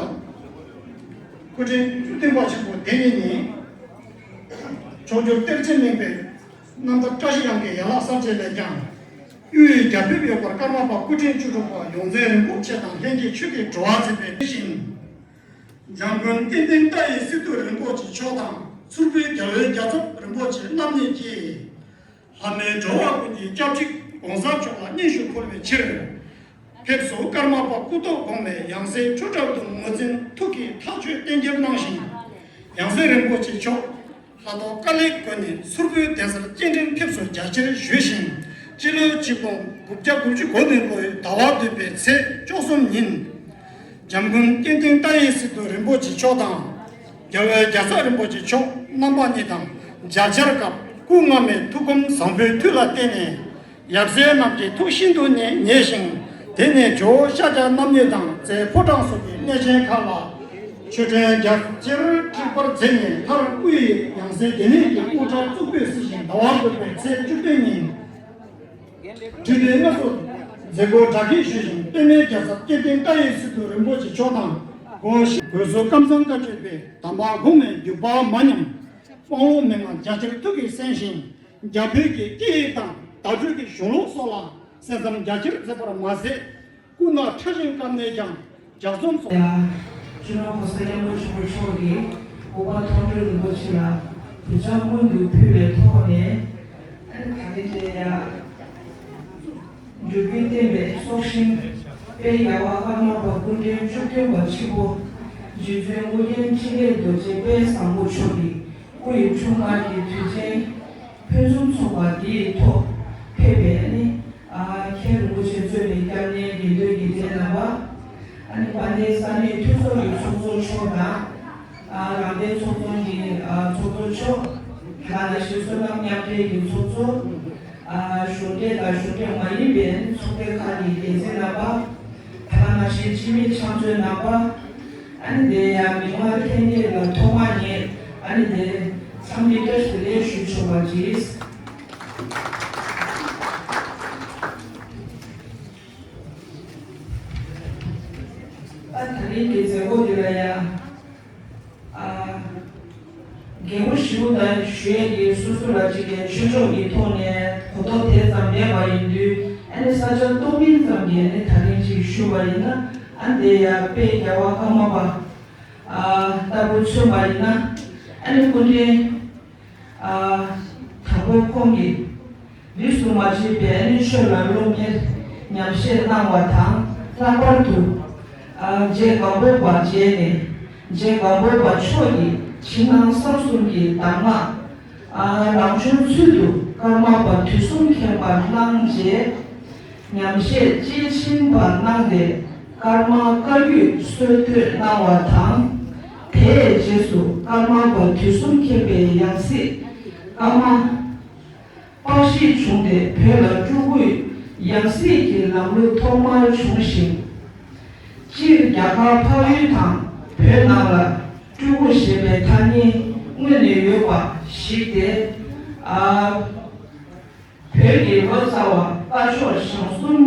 སྐུ་ཕྲེང་བཅུ་བདུན་པ་ཆེན་པོ་དེ་ཉིད་ནི། མཆོག་གྱུར་གཏེར་ཆེན་གླིང་པའི་རྣམ་ཐར་བཀྲ་ཤིས་གཡང་གི་ཡན་ལག་གསར་བརྗེ་ལས་ཀྱང་། གཡུ་ཡི་རྒྱ་ཕིབས་ཡོད་པར་ཀརྨ་པ་སྐུ་ཕྲེང་བཅུ་དྲུག་པ་ཡོངས་འཛིན་རིན་པོ་ཆེ་དང་ལྷན་ཅིག་ཆོས་ཀྱི་བྲོ་བ་མཛད་པའི་དེ་བཞིན། འཇམ་མགོན་སྐལ་ལྡན་བཀྲ་ཡི་སི་ཏུ་རིན་པོ་ཆེ་མཆོག་དང་མཚུར་ཕུའི་རྒྱལ་བའི་རྒྱལ་ཚབ་རིན་པོ་ཆེ་རྣམ་གཉིས་ཀྱིས། ལྷ་མིའི་འགྲོ་བ་ཀུན་གྱི་སྐྱབས་གཅིག་གོང་ས་མཆོག་ལ་སྙན་ཞུ་ཕུལ་བའི་ཕྱིར། ཕེབས་བསུ་ཀརྨ་པ་སྐུ་ཐོག་གོང་མའི་ཡང་སྲིད་འཁྲུལ་བྲལ་དུ་ངོས་འཛིན་ཐུགས་ཀྱི་ཐག་གཅོད་གཏན་འཁེལ་གནང་ཞིང་། ཡང་སྲིད་རིན་པོ་ཆེ་མཆོག་ལྷ་ཐོག་དཀའ་ལས་བསྐོས་ནས་མཚུར་ཕུའི་གདན་སར་སྐྱེལ་འདྲེན་ཕེབས་བསུ་རྒྱ་ཆེར་ཞུས་ཤིང་། སྤྱི་ལོའི་ཆིག་སྟོང་དགུ་བརྒྱ་དགུ་བཅུ་གོ་གཉིས་ལོའི་ཟླ་བ་བདུན་པའི་ཚེས་བཅུ་གསུམ་ཉིན། འཇམ་མགོན་སྐལ་ལྡན་བཀྲ་ཡི་སི་ཏུ་རིན་པོ་ཆེ་མཆོག་དང་། རྒྱལ་བའི་རྒྱལ་ཚབ་རིན་པོ་ཆེ་མཆོག་རྣམ་པ་གཉིས་དང་མཇལ་བཅར་སྐབས་སྐུ་སྔ་མའི་ཐུགས་དགོངས་བཟང་པོའི་མཐུ་ལ་བརྟེན་ནས། ཡབ་སྲས་རྣམས་ཀྱི་ཐུགས་ཤིན་ཏུ་ནས་མཉེས་ཤིང་། དེ་ནས་ཇོ་བོ་ཤཱཀྱ་རྣམ་གཉིས་དང་རྩེ་ཕོ་བྲང་སོགས་ཀྱི་གནས་ཆེན་ཁག་ལ་མཆོད་སྤྲིན་རྒྱ་ཆེར་འཁྲིགས་པར་མཛད་ནས། མཐར་སྐུ་ཡི་ཡང་སྲིད་དེ་ནས་ཀྱི་དབུ་སྐྲ་གཙུག་ཕུད་བསིལ་ཞིང་ཟླ་བ་དགུ་པའི་ཚེས་བཅུ་བདུན་ཉིན། ཁྲི་ལྡེ་ལྔ་སོགས་མཛད་སྒོ་གྲ་སྒྲིག་ཞུས་ཤིང་། པདྨའི་རྒྱལ་ཚབ་སྐལ་ལྡན་བཀྲ་ཡི་སི་ཏུ་རིན་པོ་ཆེ་མཆོག་དང་། དགོངས་ཞིང་གོས་སུ་ཀམ་ཚང་བཀའ་བརྒྱུད་པའི་དམ་པ་གོང་མའི་བརྒྱུད་པ་མ་ཉམས། དཔའ་བོ་མན་ངག་རྒྱ་ཆེར་ཐུགས་ཀྱིས་གསན་ཞིང་། རྒྱ་བོད་ཀྱི་སྐད་ཡིག་དང་བརྡ་སྤྲོད་ཀྱི་གཞུང་ལུགས་སོགས་ལ་གསན་བསམ་རྒྱ་ཆེར་མཛད་པར་མ་ཟད། སྐུ་ན་ཕྲ་ཞིང་སྐབས་ནས་ཀྱང་ལྗགས་རྩོམ་སོགས། ཡ། སྤྱི་ནོར་གོང་ས་སྐྱབས་མགོན་ཆེན་པོ་མཆོག་གིས་འོད་དཔག་མཐོང་གྲོལ་རིན་པོ་ཆེ་ལ་ གུས་ཕྱག་སྔོན་དུ་ཕུལ་བའི་ཐོག་ནས། ཨ་ནི་ད་རེས་དེ་ཡང་སྒྲུབ་བརྒྱུད་བསྟན་པའི་སྲོག་ཤིང་དཔལ་རྒྱལ་བ་ཀརྨ་པ་སྐུ་ཕྲེང་བཅུ་བདུན་པ་ཆེན་པོ་རྗེ་བཙུན་ཨོ་རྒྱན་འཕྲིན་ལས་རྡོ་རྗེ་དཔལ་བཟང་པོ་མཆོག་གི་སྐུ་ཡི་འཁྲུངས་སྐར་གྱི་དུས་ཆེན་ཕུན་སུམ་ཚོགས་པ་འདིའི་ཐོག་ཕེབས་པའི་ཨ་ནི། ཨ། མཁན་རིན་པོ་ཆེ་གཙོས་པའི་སྐྱབས་གནས་དགེ་འདུན་དགེ་ལྡན་རྣམ་པ། ཨ་ནི་དཔལ་ལྡན་ས་གནས་འཐུས་ཚོགས་ཀྱི་ཚོགས་གཙོ་མཆོག་དང་། ཨ། རང་བདེན་ཚོགས་ཆུང་གི། ཨ། ཚོགས་གཙོ་མཆོག་དེ་ག་ནང་བཞིན་བསོད་ནམས་མཉམ་འབྲེལ་གྱི་ཚོགས་གཙོ། ཨ། གཞུང་འབྲེལ་དང་གཞུང་འབྲེལ་མ་ཡིན་པའི་ཚོགས་སྡེ་ཁག་གི་འགན་འཛིན་རྣམ་པ། དེ་ག་ནང་བཞིན་སྤྱི་མི་ཕྱག་མཛོད་རྣམ་པ། ཨ་ནི་དེ་ཡང་མི་མང་ལྷན་རྒྱས་ལ་ཐོག་མར་ངས་ཨ་ནི་དེ་འཚམས་འདྲི་བཀྲ་ཤིས་བདེ་ལེགས་ཞུ་ཆོག་པ་ཅིག། ཨ། ད་རིང་གི་མཛད་སྒོ་འདི་ལ་ཡང་། ཨ། རྒན་པོ་ཞིག་དང་ཞུ་ཡས་ཀྱི་སོ་སོ་ལ་གཅིག་གི་ཆོས་ཕྱོགས་ཀྱི་ཐོག་ནས་གོ་རྟོགས་དེ་ཙམ་མེད་པ་ཡིན་དུས། ཨ་ནི་ས་ཆ་སྟོང་མིན་ཙམ་གྱིས་ཨ་ནི་ད་རིང་ཅིག་ཞུ་བ་ཡིན་ན། ཨ། དེ་ཡང་དཔལ་རྒྱལ་བ་ཀརྨ་པ། ཨ། ལྟ་བུ་མཚོན་པ་ཡིན་ན། ཨ་ནི་སྐུ་ཕྲེང་། ཨ། དང་པོ་ཁོང་གིས་རིས་སུ་མ་ཆད་པའི་ཨ་ནི་ཆོས་ལ་བློ་གཉེར་ཉམས་བཞེས་གནང་བ་དང་། ལྷག་པར་དུ། ཨ། རྗེ་སྒམ་པོ་པ་མཇལ་ནས། རྗེ་སྒམ་པོ་པ་མཆོག་གི་ཕྱི་ནང་གསང་གསུམ་གྱི་གདམས་ངག། ཨ། རང་བྱུང་ཚུལ་དུ་ཀརྨ་པ་དུས་གསུམ་མཁྱེན་པར་གནང་རྗེས། ཉམས་བཞེས་དཔྱིས་ཕྱིན་པ་གནང་སྟེ། ཀརྨ་བཀའ་བརྒྱུད་སྲོལ་གཏོད་གནང་བ་དང་། དེའི་རྗེས་སུ་ཀརྨ་པ་དུས་གསུམ་མཁྱེན་པའི་ཡང་སྲིད་ཀརྨ་པཀྴི་བྱུང་སྟེ། བོད་ལ་སྤྲུལ་སྐུའི་ཡང་སྲིད་ཀྱི་ལམ་ལུགས་ཐོག་མར་བྱུང་ཞིང་། སྤྱིར་རྒྱ་གར་འཕགས་ཡུལ་དང་བོད་ནང་ལ་སྤྲུལ་སྐུ་ཞེས་པའི་ཐ་སྙད་སྔོན་ནས་ཡོད་པ་ཞིག་སྟེ། ཨ། བོད་ཀྱི་ལོ་ཙཱ་བ་སྐ་ཕྱོགས་ཞང་གསུམ་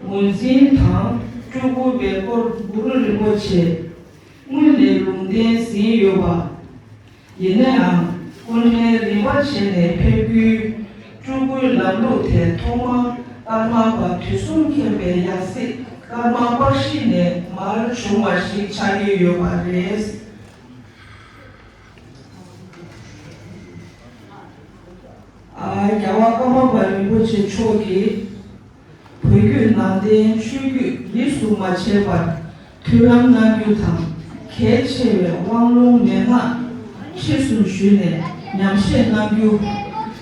ངོས་འཛིན་དང་། སྤྲུལ་སྐུ་པའི་སྐོར་གུ་རུ་རིན་པོ་ཆེ་སྔོན་ནས་ལུང་བསྟན་ཟིན་ཡོད་པ། ཡིན་ནའང་སྐུ་ཕྲེང་རིམ་པ་བྱས་ནས་ཕེབས་རྒྱུའི་སྤྲུལ་སྐུའི་ལམ་ལུགས་དེ་ཐོག་མར་ཀརྨ་པ་དུས་གསུམ་མཁྱེན་པའི་ཡང་སྲིད་ཀརྨ་པཀྴི་ནས་མར་བྱུང་བ་ཞིག་ཆགས་ཀྱི་ཡོད་པ་རེད། ཨ། རྒྱལ་བ་ཀརྨ་པ་རིན་པོ་ཆེ་མཆོག་གིས་བོད་བརྒྱུད་ནང་བསྟན་ཆོས་བརྒྱུད་རིས་སུ་མ་ཆད་པར་མཐུན་ལམ་གནང་རྒྱུ་དང་། གལ་ཆེ་བའི་དབང་ལུང་མན་ངག་ཕྱིས་སུ་ཞུས་ནས་ཉམས་བཞེས་གནང་རྒྱུ།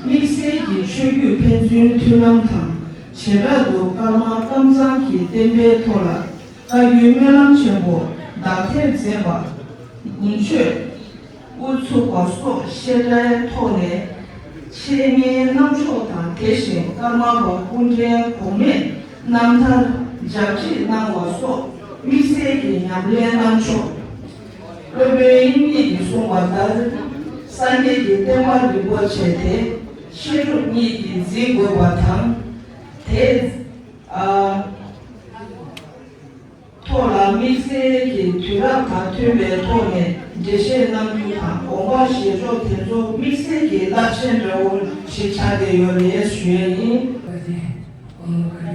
དམིགས་བསལ་གྱི་ཆོས་བརྒྱུད་ཕན་ཚུན་མཐུན་ལམ་དང་། བྱེ་བྲག་ཏུ་ཀརྨ་ཀམ་ཚང་གི་བསྟན་པའི་ཐོག་ལ་བཀའ་བརྒྱུད་སྨོན་ལམ་ཆེན་པོ་དག་ཐེར་མཛད་པ། དགུང་ཆོས་དབུ་ཚུགས་པ་སོགས་བཤད་གྲྭའི་ཐོག་ནས་འཆད་ཉན་གནང་ཕྱོགས་དང་། དེ་བཞིན་ཀརྨ་པ་སྐུ་ཕྲེང་གོང་མས་རྣམ་ཐར་ལྗགས་ཁྲིད་གནང་བ་སོགས་དམིགས་བསལ་གྱི་ཉམས་ལེན་གནང་ཕྱོགས། སློབ་དཔོན་དབྱིག་གཉེན་གྱིས་གསུངས་པ་ལྟར། སངས་རྒྱས་ཀྱི་བསྟན་པ་རིན་པོ་ཆེ་དེ་བཤད་སྒྲུབ་གཉིས་ཀྱིས་འཛིན་དགོས་པ་དང་། དེ། ཨ། ཐོག་ལ་དམིགས་བསལ་གྱི་དུས་རབས་དང་མཐུན་པའི་ཐོག་ནས་འགྲེལ་བཤད་གནང་རྒྱུ་དང་། དགོངས་པ་བཞེས་ཕྱོགས་དེ་ཚོ་དམིགས་བསལ་གྱི་རླབས་ཆེན་འདྲ་བོ་ཞིག་ཆགས་བསྡད་ཡོད་རེད་ཞུ་ཡས་ཡིན། བཀའ་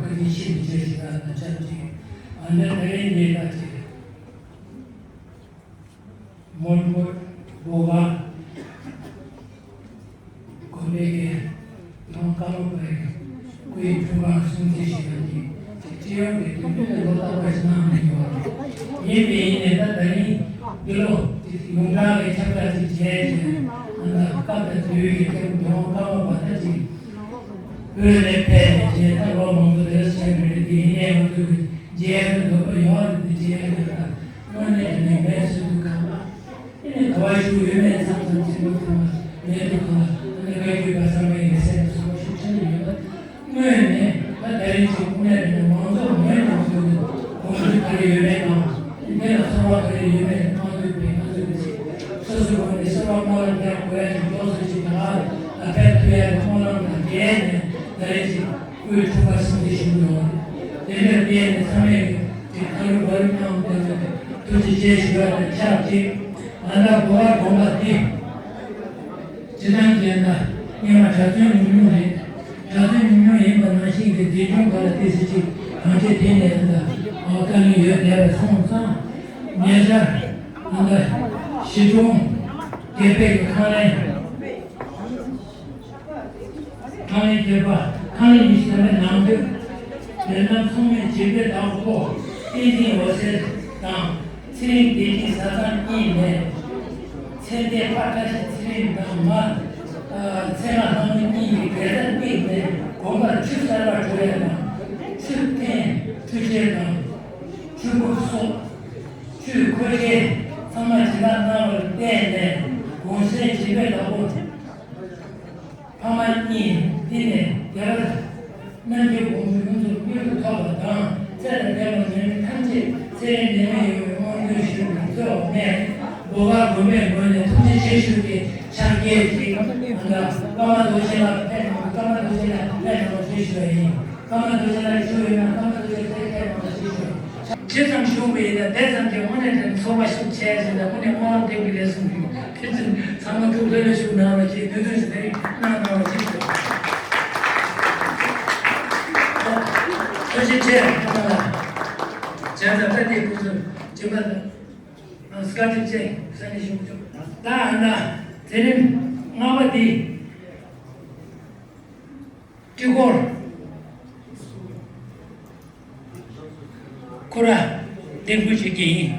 དྲིན་ཆེ་ཞུ་བ་དང་ཆབས་ཅིག་ཨ་ནི་ད་རིང་ཉེ་ཁ་ཅིག་མོན་གྷོ་བོད་པ་དགོན་པའི་གི་ཡང་ཀརྨ་པའི་སྐུའི་འཁྲུངས་སྐར་སྲུང་བརྩི་ཞུ་ཡ་གི་སྤྱི་ཡོངས་ཀྱི་དུས་དྲན་ལོ་ལྟར་བ་ཞིག་གནང་མི་ཡོད་རེད། ཡིན་པས་ཡིན་ནས་ད་ད་རིང་འདི་ལོ་ཡོངས་གྲགས་ཀྱི་ཁྱབ་བསྒྲགས་ཅིག་བྱས་བྱས་ཨ་ད་སྐབས་དང་དུས་ཀྱི་ཐོག་ཡང་ཀརྨ་པ་ད་ཅིག་བོད་ནས་ཕེབས་ནས་བྱས་ད་ལོ་མང་པོ་རེད་ཟེར་མི་རེད། དེ་ཡིན་ནའི་ང་ཚོ་གི་མཇལ་ཡ་གི་འདོད་པ་ཡོད་རེད། དེ་མཇལ་ཡ་གི་ད་དངོས་གནས་ནས་མེད་ཟེར་དུས་གང་ལ། དེ་ནས་ག་བ་ཞུ་ཡོད་མེད་ཙམ་ཙམ་ཅིག་མ་ཐུབ་པ་མེད་དུ་གང་ལ་ཨ་ནི་བཀའ་བརྒྱུད་པ་ཚང་མའི་མི་སེར་ཚོགས་པ་ཤུགས་ཆེན་པོ་ཡོད་པ། དངོས་ནས་ད་ད་རིང་ཅིག་དངོས་གནས་མང་ཚོགས་མེད་ནང་དུ་གོམས་འདྲིས་ག་རེ་ཡོད་མེད་དང་། འདི་ལ་ཚོར་བ་ག་རེ་ཡོད་མེད་མང་དུ་བས་ང་ཚོས་ཅིག་སོ་སོའི་ངོས་ནས་གསོལ་བ་སྨོན་ལམ་རྒྱག་དགོས་ཡ་ཅིག་མགྱོགས་སུ་ཅིག་ད་ལ་ཕེབས་ཐུབ་ཡ་གི་སྨོན་ལམ་དང་འབྲེལ་ནས་ད་རིང་ཅིག་སྐུའི་འཁྲུངས་སྐར་སྲུང་བརྩི་ཞུ་གི་ཡོད་རེད། དེ་འདྲ་བལྟས་ནས་ཚང་མས་ཀྱི་ཁ་ལུ་བར་གནང་བསྡད་ནས་ཐུགས་རྗེ་ཆེ་ཞུ་བ་དང་ཆབས་ཅིག་ང་ཚོ་གོ་བ་གོམ་པ་འདི་སྤྱི་བཏང་ཅན་ལ་སྔོན་མ་གྲྭ་བཙུན་ཉུང་ཉུང་རེད། གྲྭ་བཙུན་ཉུང་ཉུང་ཡིན་པ་ནང་བཞིན་གྱི་མཛེས་ལྗོངས་སྒང་ལ་ཏོག་ཙམ་ཅིག་གང་ཅི་དེ་ནས་ད་ལྟ་དཀའ་ངལ་ཡོད་བསྡད་པ་སོང་ཙང་ཉེ་ཆར་ང་ཚོ་གཞིས་གྲོང་ རྒྱལ་པོའི་ཁང་ལན། ཁང་ལན་རྒྱལ་པོ། ཁང་ལན་ཉི་ཤུ་རྩ་བའི་ནང་དོན། དོན་དམ་མཚུངས་མེད་འཇིགས་པའི་བདག་པོ། བསྟན་འཛིན་འོད་ཟེར་དང་། ཚེ་རིང་བདེ་སྐྱིད་བཟའ་ཚང་གཉིས་ནས། མཚན་ལྡན་ཕ་བཀྲ་ཤིས་ཚེ་རིང་དང་མ། ཨ། མཚན་ལྷ་ལྷ་མོ་གཉིས་ཀྱི་དགེ་རྩ་གཉིས་ནས་དགོན་པར་ཆུ་གསར་པ་བྲོ་བའི་ནང་། ཆུ་རྟེན་འཕྲུལ་ཆས་དང་། ཆུ་འབུབ་སོགས་ཆུའི་མཁོ་ཆས་ཚང་མ་ཇི་ལྟར་གནང་བར་བརྟེན་ནས་གུང་སེང་བྱེད་པའི་བདག་པོ། ཕ་མ་གཉིས་འདི་ནས་རྒྱལ་བ་རྣམ་རྒྱལ་དགོངས་མཐོ་ཡོངས་སུ་མྱུར་དུ་ཐོབ་པ་དང་། ཚེ་ལ་དད་པ་ཉམས་ལེན་ཐམས་ཅད་ཚེ་རིང་ནད་མེད་ཡོང་བའི་སྨོན་འདུན་ཞུ་བའི་གཙོ་བོ་ནས། འབོ་ག་དགོན་པའི་ངོས་ནས་ཐུགས་རྗེ་ཆེ་ཞུ་གི་ཕྱག་འཁྱེར་ཅིག་ཨ་ནི་ཀརྨ་རྡོ་རྗེ་ལགས་ཕེབས་གནང་། ཀརྨ་རྡོ་རྗེ་ལགས་ཕེབས་གནང་བ་ཞུ་ཞུ་བ་ཡིན། ཀརྨ་རྡོ་རྗེ་ལགས་བཞུགས་ཡོད་ན་ཀརྨ་རྡོ་རྗེ་ལགས་ཕེབས་གནང་བ་ཞུ་ཞུ་བ་ཡིན། ཇི་ཙམ་བཞུགས་པ་ཡིན་ན་དེ་ཙམ་གྱིས་དངོས་གནས་དྲན་ཚོར་བ་ཤུགས་ཆེ་ཟེར་ནས་དངོས་གནས་སྨོན་ལམ་འདེབས་ཀྱི་རེད་གསུངས་ཡོད། དེ་ཚོ་ཚང་མ་ཐུགས་ལྷོད་ལྷོད་བཞུགས་གནང་རོགས་ཞེས་འབོད་སྐུལ་ཞུ་གནང་གནང་རོགས་ཞེས་ཞུ། ཐུགས་རྗེ་ཆེ་ཀརྨ་ལགས། བྱས་ཙང་ད་ལྟའི་སྐུ་གཟུགས་སྦྱིན་པ་དང་བཀའ་དྲིན་ཆེ་ས་ནས་ཞུ་ཆོག་ད་ཨ་ན་དེ་རིང་རྔ་པ་འདི། སྤྲི་གོར། ཁོ་ར་འདེམས་བསྐོ་བྱེད་ཀྱི་ཡིན།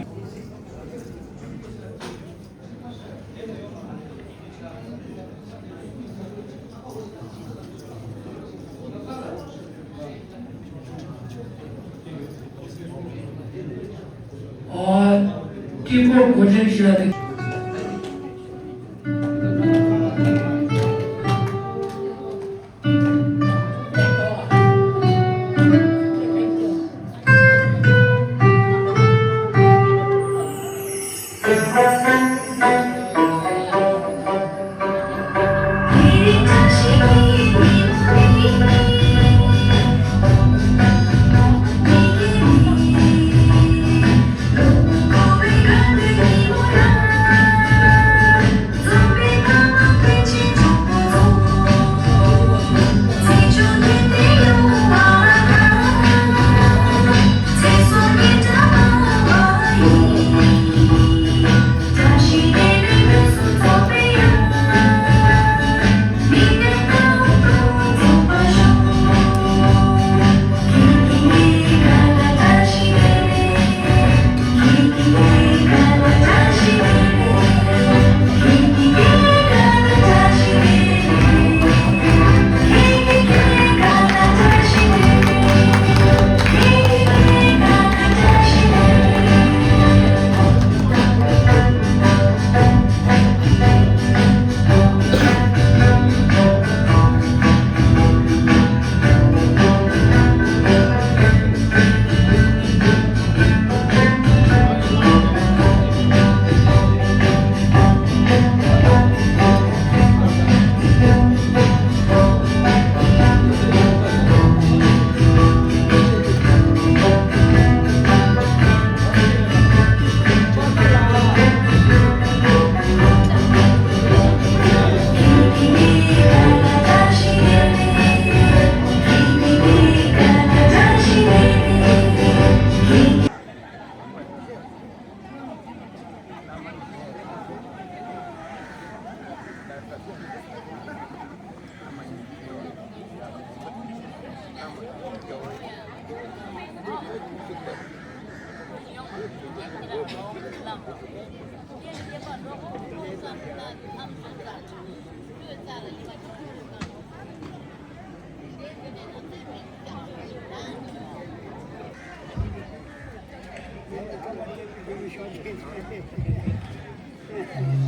ཨ། སྤྲི་གོར་གོ་སྒྲིག་བྱས་ཏེ།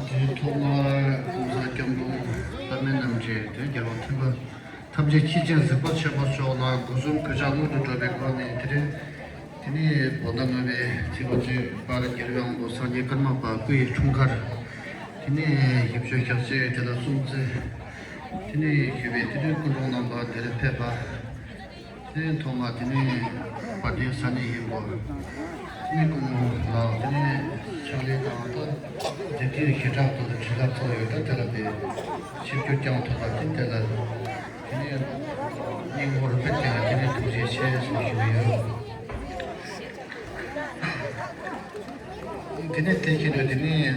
དེའི་ཐོག་མར་༸གོང་ས་༸སྐྱབས་མགོན་བླ་མེད་རྣམ་རྒྱལ་དེ་རྒྱལ་བ་ཐེག་པ་ཐམས་ཅད་མཁྱེན་ཅིང་གཟིགས་པ་ཆེན་པོ་མཆོག་ལ་སྒོ་གསུམ་གུས་ཕྱག་སྔོན་དུ་འགྲོ་བའི་སྒོ་ནས། དེ་རིང་དེ་ནས་བོད་ཟླ་ལྔ་པའི་ཚེས་པ་བཅུ་པར་རྒྱལ་བའི་དབང་པོ་སངས་རྒྱས་ཀརྨ་པ་སྐུ་ཡི་འཁྲུངས་སྐར་དེ་ནས་ཡིད་སྤྱོད་ཞག་ཅིག་དེ་ལ་སྲུང་བརྩི་དེ་ནས་ཞུས་པའི་དེ་རིང་སྐུ་གྲོགས་རྣམ་པ་འདིར་ཕེབས་པ། དེ་ཐོག་མ་དེ་ནས་བར་དོའི་ས་གནས་ཡིན་པ། དེ་ནས་སྐུ་ངོ་ལགས་དེ་ནས་ཕྱག་ལས་དང་ད་དེ་དུས་ཞེ་དྲག་ཏུ་དྲི་ལབ་ཚོགས་ཡོད། ད་དེ་ལ་དེ་ཞིབ་འཇུག་ཀྱང་ཐུབ་པ་དེ་དེ་ལ་དེ་ནས་སྙིང་བོར་ཕེབས་ཀྱང་དེ་ནས་ཐུགས་རྗེ་ཆེ་གསུངས་ཞུ་གི་ཡོད། དེ་ནས་དེ་བཞིན་དུ་དེ་ནས་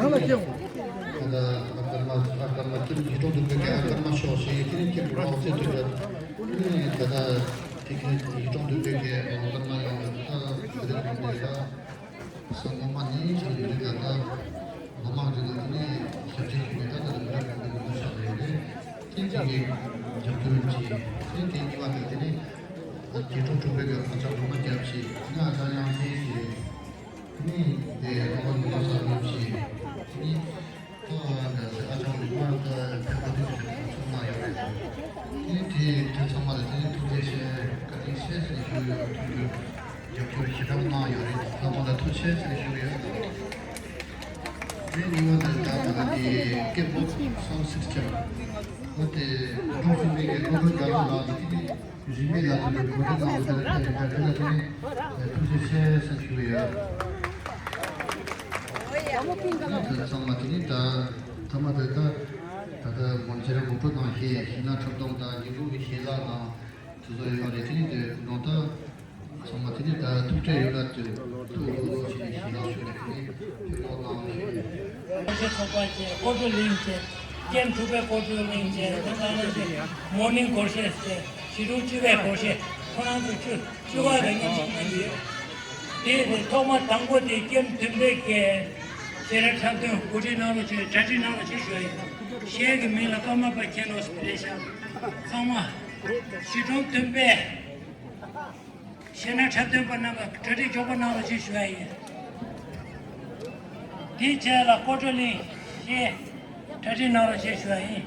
གང་ལ་སྐྱེ་འོང་། ད་ལྟ་ཨ་ཀརྨ་ཨ་ཀརྨ་ཀྱེ་ཡིད་འཕྲོག་འདུན་པའི་གི་ཨ་ཀརྨ་ཤོག་ཞེས་ཡི་ཀྱེ་ནི་ཀྱེ་གྲུབ་པ་འོད་ཟེར་སྤྲུལ་པ། ད་ལྟ་དེ་གི་ཡིད་འཕྲོག་འདུན་པའི་གི་ཨ་ཀརྨ་ཡང་ད་ལྟ་དེ་རིང་གི་ད། སང་ཉིན་མ་ནི་ཆ་ཡོད་རེད། ད་ལྟ་ལོ་མང་རིང་ལ་དེ་ནས་ཞབས་ཕྱི་ཞུས་ནས་ད་ལྟ་ལ་མི་རབས་ཀྱི་ལས་འགུལ་ཤར་བ་ཡོད་རེད། དེ་གཅིག་གིས་རྒྱབ་སྐྱོར་བྱས། དེ་དེ་གཉིས་པ་དེ་དེ་ནས་རྒྱལ་ཕྲུག་གྲོང་པའི་གི་ཨ་ཅག་སྒྲོལ་མ་རྒྱབ་བྱས། དེ་ནས་ཨ་ཅག་དབྱངས་ཅན་བྱས། དེ་ནས་དེ་ཨ་ཕ་ལུང་པ་གསར་འཛུགས་བྱས། དེ་ནས་ད་ལྟ་ཨ་ཅག་ལུང་པ་ད་ཕན་པ་དེ་ཚོ་ཚང་མ་ཡོད་རེད། དེ་ནས་དེ་དེ་ཚང་མ་ལ་དེ་ནས་ཐུགས་རྗེ་ཆེ། བཀའ་དྲིན་ཆེ་ཟེར་ཞུ་ཡོད། ཐུགས་རྒྱུད། རྒྱབ་སྐྱོར་ཞེ་དྲག་གནང་ཡོད་རེད། ཚང་མ་ལ་ཐུགས་རྗེ་ཆེ་ཟེར་ཞུ་གི་ཡོད། དེ་གཉིས་པ་དེ་ད་ད་ལྟ་དེ་སྐད་འབོད་sound system། འོ་དེ་འབྲུག་གཞུང་པའི་གི་ཀོང་ཀྲོ་རྒྱ་ལོ་ལགས་ཀྱིས་དེ་རིན་མེད་ལགས་ཀྱིས་འབོད་སྒྲ་གནང་བ་དེ་ལ་ཐུགས་རྗེ་ཆེ་ཟེར་ཞུ་གི་ཡོད། དེ་ཚང་མ་དེ་ནི་ད་ཐ་མ་དེ་ད་ད་ལྟ་ངོ་མཇལ་ངོ་སྤྲོད་གནང་མཁན་གཞས་སྣ་འཁྲབ་སྟོན་དང་ཉིན་གུང་གི་གཞས་ལ་དང་དེ་ཚོ་ཡོད་རེད། དེ་ནི་དེ་ནང་ད། ཚང་མ་དེ་ནས་ད་ཐུག་འཕྲད་ཡོད་ན་དུས་ཐུག་ལོ་ལོ་ཞིག་ནས་ཞིག་ལ་ཞུ་ནས་དེ་ནས་ཕེབས་རོགས་གནང་ཞུ། སྐོར་ཞིག་ཚོགས་པ་བཅས་སྐོར་བྲོ་གླིང་བཅས་ཀེམ་དྲུག་པའི་སྐོར་བྲོ་གླིང་བཅས་དེ་ལྟར་ན་ཞིག་མོར་ནིང་སྒོར་གཞས་བཅས་བཞི་དྲུག་བཅུ་པའི་སྒོར་གཞས་ཁོ་རང་ཚོ་བཅུ་བཅུ་པ་རེ་ངོ་ཞིག་གནང་གི་ཡོད། དེ་དེ་ཐོག་མ་དང་པོ་དེ་ཀེམ་བདུན་པའི་གི་གཞས་སྣ་འཁྲབ་སྟོན་གོ་སྒྲིག་གནང་རོགས་བྱས། གྲ་སྒྲིག་གནང་རོགས་བྱས་ཞུ་ཡ་ཡིན། གཞས་ཀྱི་མིང་ལ་ཀརྨ་པ་མཁྱེན་རོགས་ཟེར་རེད་ཤག་ཚང་མ་བཞི་དྲུག་བདུན་པའི། གཞས་སྣ་འཁྲབ་སྟོན་པ་རྣམ་པ་གྲ་སྒྲིག་མགྱོགས་པོ་གནང་རོགས་ཞེས་ཞུ་བ་ཡིན། དེའི་རྗེས་ལ་སྐོར་བྲོ་གླིང་གཞས་གྲ་སྒྲིག་གནང་རོགས་ཞེས་ཞུ་བ་ཡིན།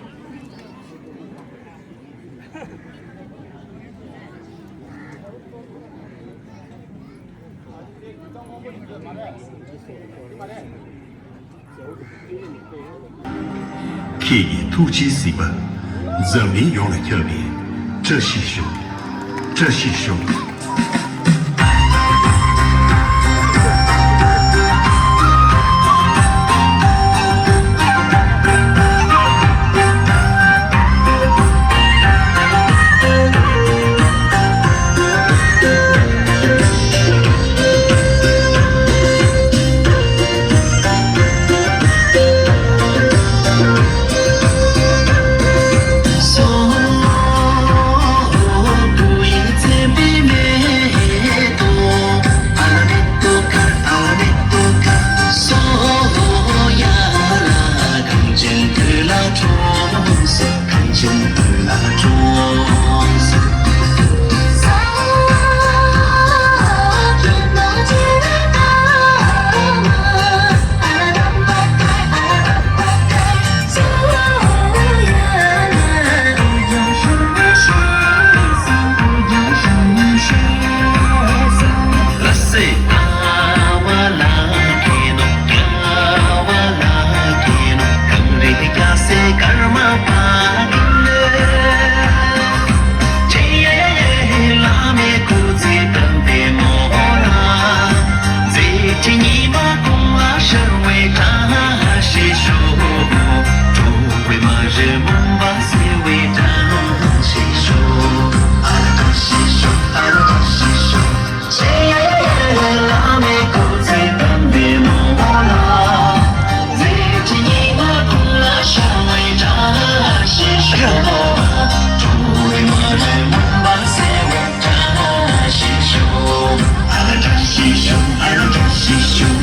ཁྱེད་ཀྱི་ཐུགས་རྗེའི་གཟིགས་པ་འཛམ་གླིང་ཡོངས་ལ་ཁྱབ་པའི་བཀྲ་ཤིས་ཤོག་བཀྲ་ཤིས་ཤོག་ཉི་མ་གུང་ལ་ཤར་བའི་བཀྲ་ཤིས་ཤོག་གྲོགས་པོའི་མ་རེད་མུན་པ་སེལ་བའི་བཀྲ་ཤིས་ཤོག་ཨ་ར་བཀྲ་ཤིས་ཤོག་ཨ་ར་བཀྲ་ཤིས་ཤོག་བླ་མའི་སྐུ་ཚེ་བརྟན་པའི་ནོར་བུ་ལ། མཛད་འཕྲིན་ཉི་མ་གུང་ལ་ཤར་བའི་བཀྲ་ཤིས་ཤོག་གྲོགས་པོའི་མ་རེད་མུན་པ་སེལ་བའི་བཀྲ་ཤིས་ཤོག་ཨ་ར་བཀྲ་ཤིས་ཤོག་ཨ་ར་བཀྲ་ཤིས་ཤོག་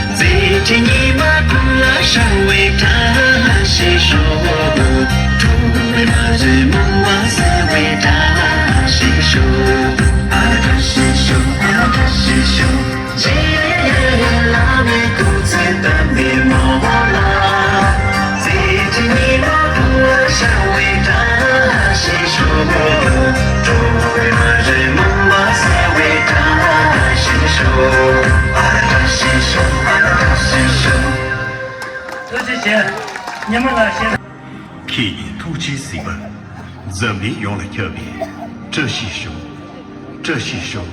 མཛད་འཕྲིན་ཉི་མ་ཀུན་ལ་ཤར་བའི་བཀྲ་ཤིས་ཤོག་གྲོགས་པོའི་མ་རེད་མུན་པ་སེལ་བའི་བཀྲ་ཤིས་ཤོག་ཨ་བཀྲ་ཤིས་ཤོག་ཨ་བཀྲ་ཤིས་ཤོག་བླ་མའི་སྐུ་ཚེ་བརྟན་པའི་ནོར་བུ་ལ། མཛད་འཕྲིན་ཉི་མ་ཀུན་ལ་ཤར་བའི་བཀྲ་ཤིས་ཤོག་གྲོགས་པོའི་མ་རེད་མུན་པ་སེལ་བའི་བཀྲ་ཤིས་ཤོག་ཨ་བཀྲ་ཤིས་ཤོག་ཨ་བཀྲ་ཤིས་ཤོག་ཐུགས་རྗེ་ཆེ། ཉི་མ་ལགས་ཞེ། ཁྱེད་ཀྱི་ཐུགས་རྗེའི་གཟིགས་པ། འཛམ་གླིང་ཡོངས་ལ་ཁྱབ་པའི་བཀྲ་ཤིས་ཤོག་བཀྲ་ཤིས་ཤོག་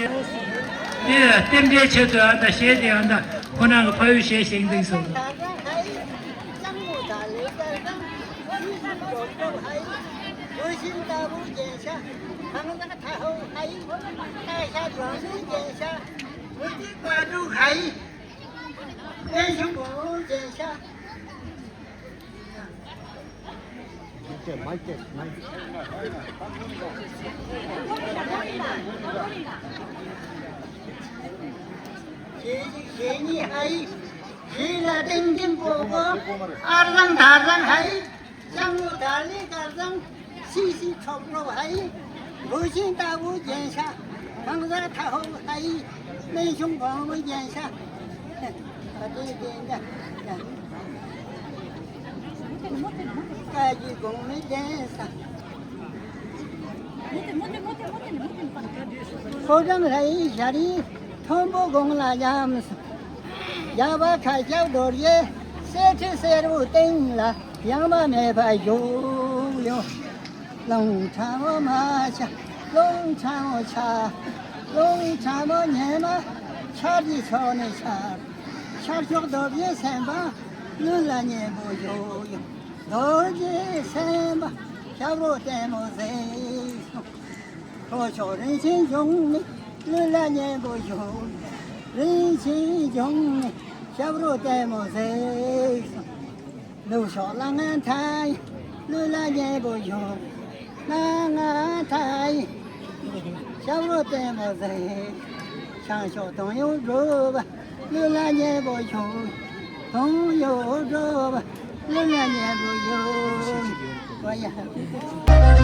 དེ་རྟེན་འབྲེལ་ཆེད་དུ་ཨ་ད་ཞལ་དེ་ཨ་ད་ཁོ་རང་གི་ཕ་ཡུལ་ཞལ་བཞེངས་འདུག་སོང་། ཞེས་ཞེས་ཉིད་ཨ་ཡིག་ཞེས་ལ་ཏིང་ཏིང་ཀོ་ཀོ། ཨར་ལང་དར་ལང་ཧ་ཡིག་ཤང་ལོ་དར་ལི་དཀར་ལང་། སི་སི་ཁྲོབ་ཁྲོབ་ཧ་ཡིག་བུ་ཤིང་ལྟ་བུ་རྒྱན་ཤ། ཁང་གསར་ཐ་ཧོ་ཧ་ཡིག་སྨན་གཞུང་བང་བུ་རྒྱན་ཤ། ད་དེ་དེ་འདྲ། ཀ་གི་གོང་མའི་གདན་ས། ཕོ་བྲང་ལྷ་ཡི་ཞལ་རས་མཐོན་པོ་དགུང་ལ་འཛོམས། རྒྱལ་བ་མཁའ་ཁྱབ་རྡོ་རྗེ་གསེར་ཁྲི་སེར་པོའི་སྟེང་ལ་ཡངས་པ་མེད་པར་བཞུགས་ཡོད། རླུང་ཕྲ་མོ་མ་ཆགས། རླུང་ཕྲ་མོ་ཆགས། རླུང་ཕྲ་མོ་ཉི་མ་ཆར་གྱི་ཕྱོགས་ནས་ཤར། ཤར་ཕྱོགས་རྡོ་རྗེ་སེམས་དཔའ་ལུས་ལ་གཉན་པོ་བཞུགས་ཡོད། རྡོ་རྗེ་སེམས་དཔའ་ཞབས་རོ་ལྟད་མོ་གཟིགས་སོང་། ལྷོ་ཕྱོགས་རིན་ཆེན་འབྱུང་གནས་ལུས་ལ་གཉན་པོ་བཞུགས། རིན་ཆེན་འབྱུང་གནས་ཞབས་རོ་ལྟད་མོ་གཟིགས་སོང་། ནུབ་ཕྱོགས་ལྷ་ང་མཐའ་ཡས་ལུས་ལ་གཉན་པོ་བཞུགས། སྣ་ང་མཐའ་ཡས་ཞབས་རོ་ལྟད་མོ་གཟིགས། བྱང་ཕྱོགས་དོན་ཡོད་གྲུབ་པ་ལུས་ལ་གཉན་པོ་བཞུགས། དོན་ཡོད་གྲུབ་པ་ལུས་ལ་གཉན་པོ་བཞུགས། ཨོ་ཡ།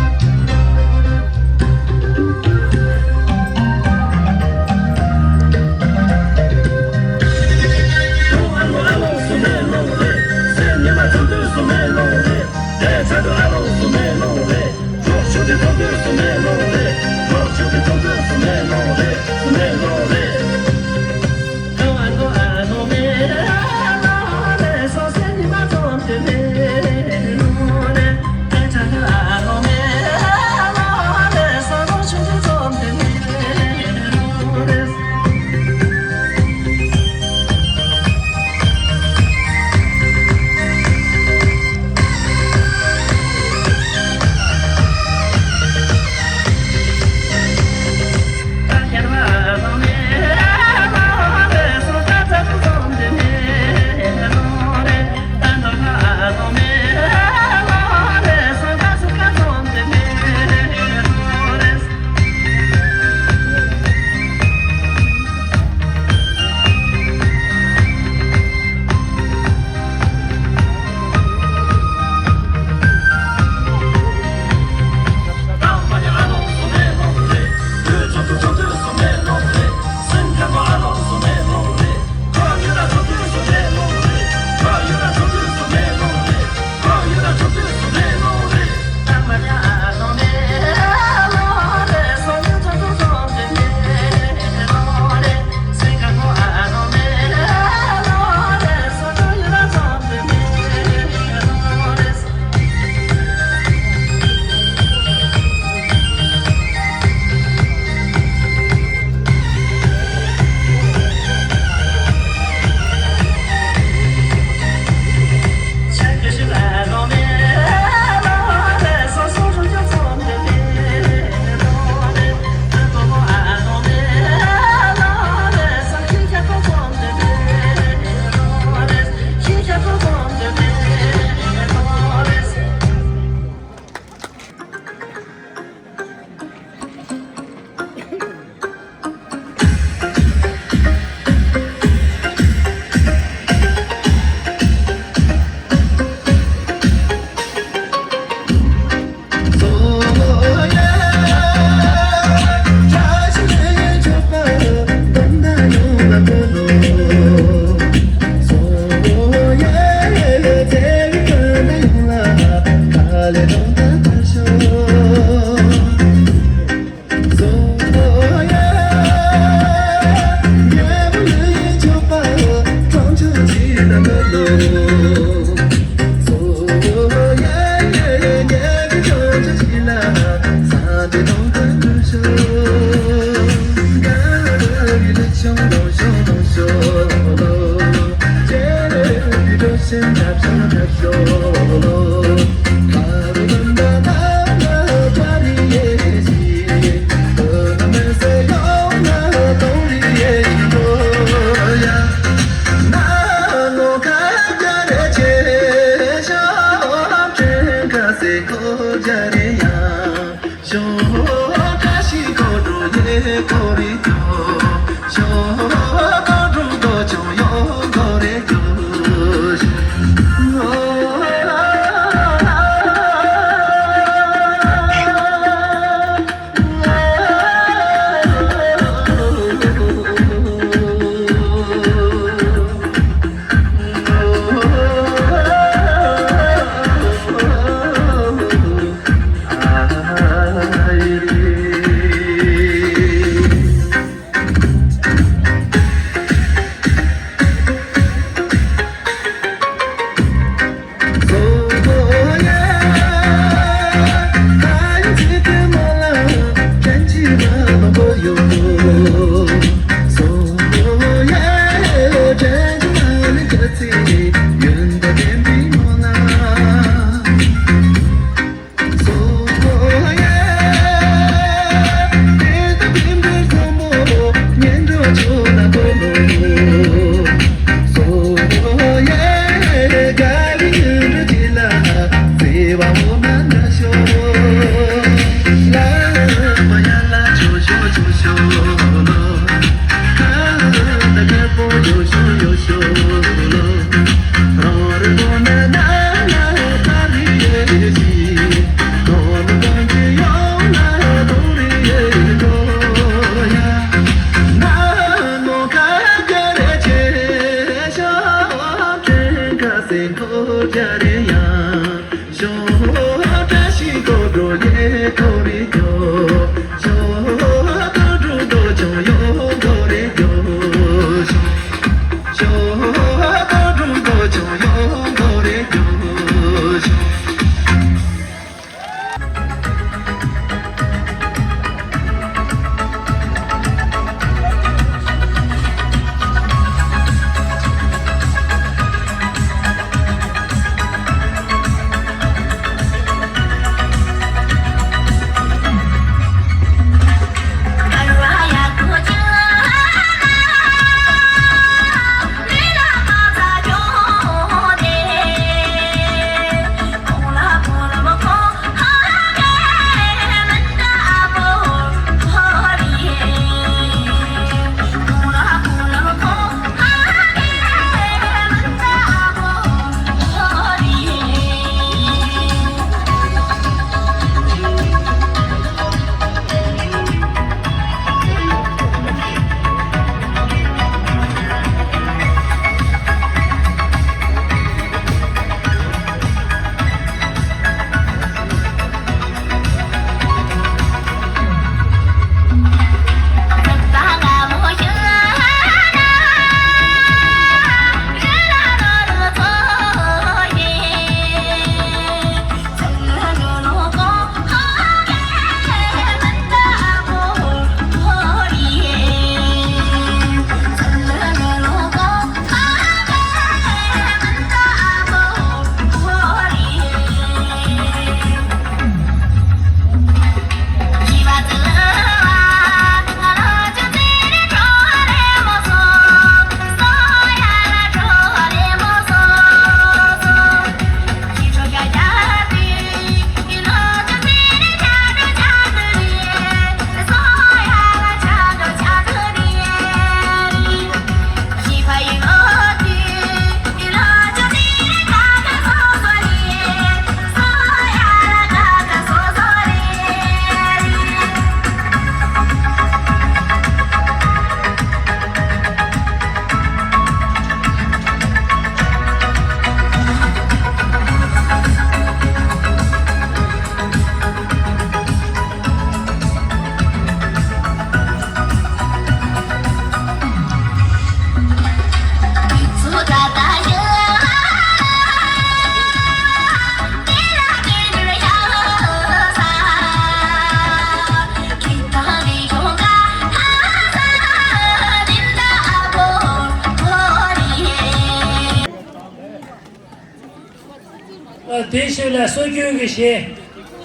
དེའི་ཤུལ་ལ་སྲོལ་རྒྱུན་གྱི་གཞས་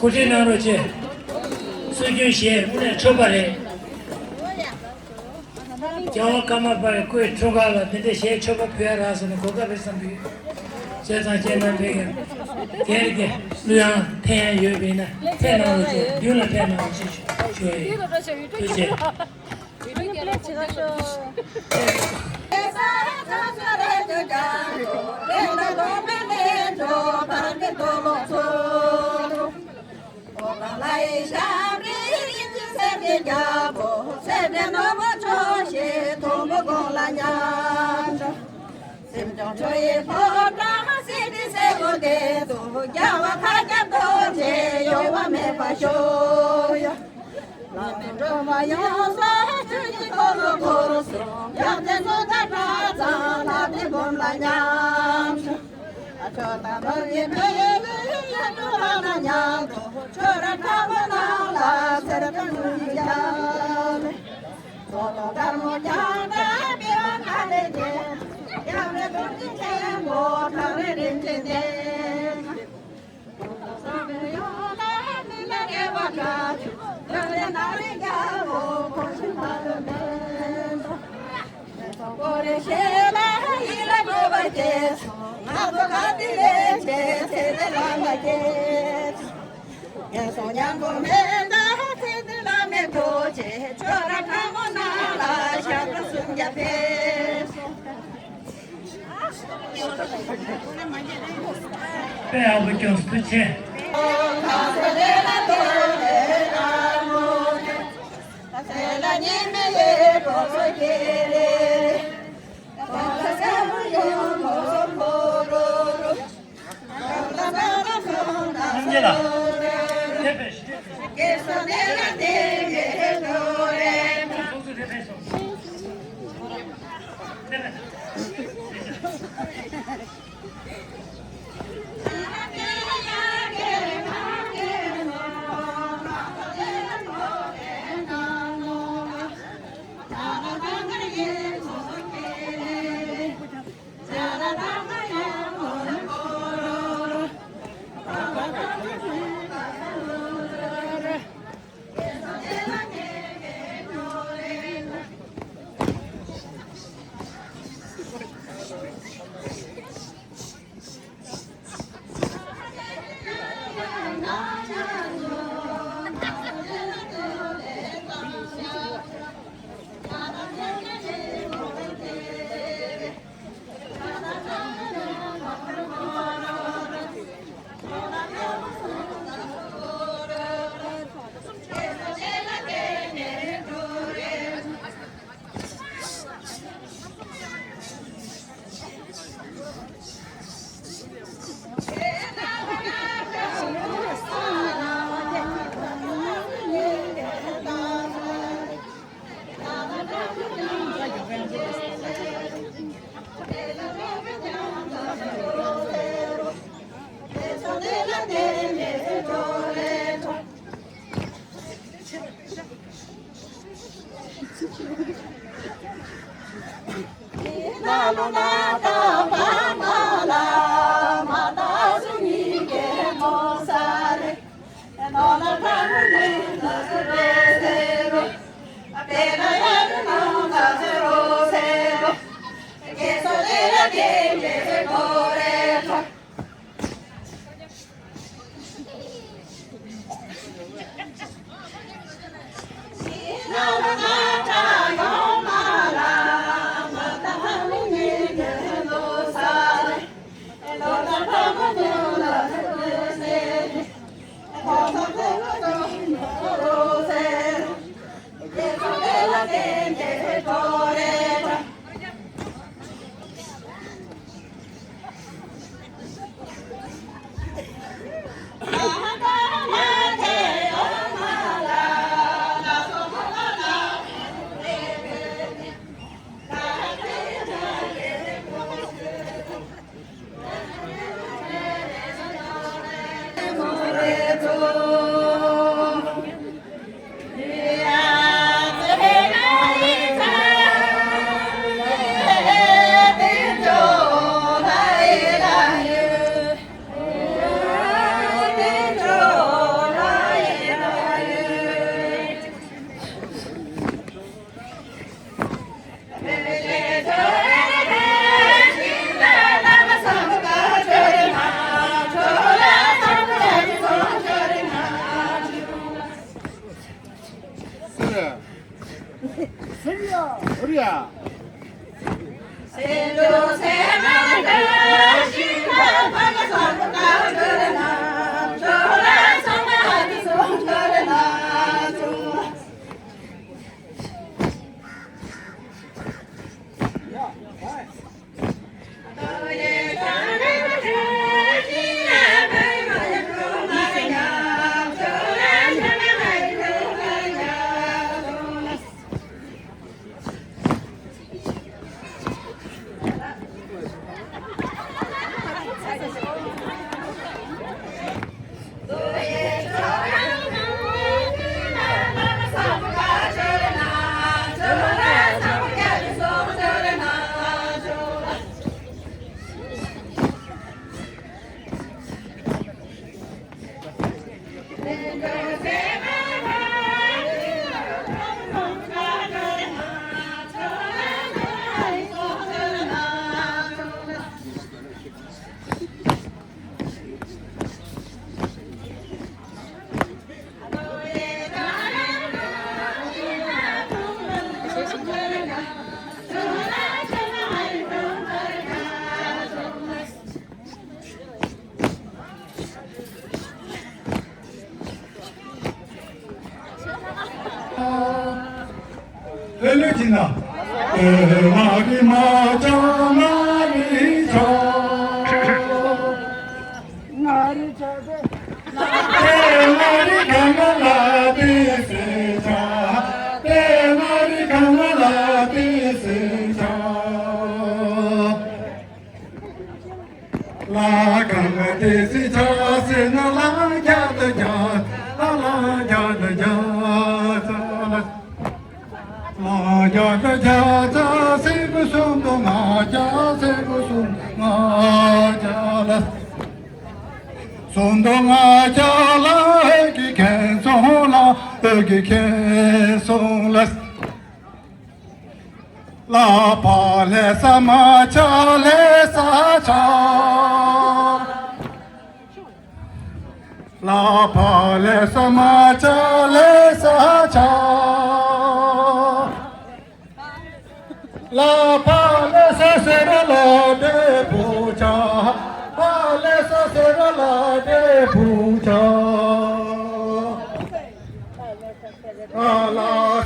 གོ་སྒྲིག་གནང་རོགས་བྱེད། སྲོལ་རྒྱུན་གཞས་དངོས་གནས་མཆོད་པ་རེད། རྒྱལ་བ་ཀརྨ་པའི་སྐུའི་འཁྲུངས་སྐར་ལ་འདི་འདྲའི་གཞས་མཆོད་པ་ཕུལ་ཡ་རག་ཟེར་ནས་གོ་སྐབས་རེ་བསམ་གྱི་ཡོད། བྱས་ཙང་ཁྱེད་རྣམ་པས་ཀྱང་སྒེར་གྱི་གླུ་དབྱངས་འཐེན་ཡ་ཡོད་པ་ཡིན་ན་འཐེན་གནང་རོགས་བྱེད། མདུན་ལ་ཕེབས་གནང་རོགས་ཞེས་ཞུ་ཡ་ཡིན། ཐུགས་རྗེ་ཆེ། དཔེ་ཡག་པོ་སྐྱོན་སུ་ཆེ། ཟེར་ཡ། ཧུར་ཡ། ལྷོད་ལྷོད་ཀྱིས་ན། ཨེ་མ་རི་མ་ཅག་མ་རི་ཅག་ང་རི་ཅག་ཏེ། ཏེ་མ་རི་ག་ང་ལ་ཏི་སི་ཅག་ཏེ་མ་རི་ག་ང་ལ་ཏི་སི་ཅག་ལ་གང་ག་ཏི་སི་ཆ་སི་ན་ལ་རྒྱ་ད་རྒྱ་ད་ལ་རྒྱ་ད་རྒྱ་ད་ལ། ལ་རྒྱ་ད་རྒྱ་ད་སེ་གུ་སུམ་དུ་ང་རྒྱ་སེ་གུ་སུམ་དུ་ང་རྒྱ་ལ། སུམ་དུ་ང་རྒྱ་ལ་ཨེ་གི་ཁེན་སོང་ལ་ཨེ་གི་ཁེན་སོང་ལ། ལ་ཕ་ལེ་ས་མ་ཆ་ལེ་ས་ཆ། ལ་ཕ་ལེ་ས་མ་ཆ་ལེ་ས་ཆ། ལ་ཕ་ལེ་ས་སེ་ར་ལ་འབྲས་བུ་ཆ། ཕ་ལེ་ས་སེ་ར་ལ་འབྲས་བུ་ཆ། ཨ་ལ་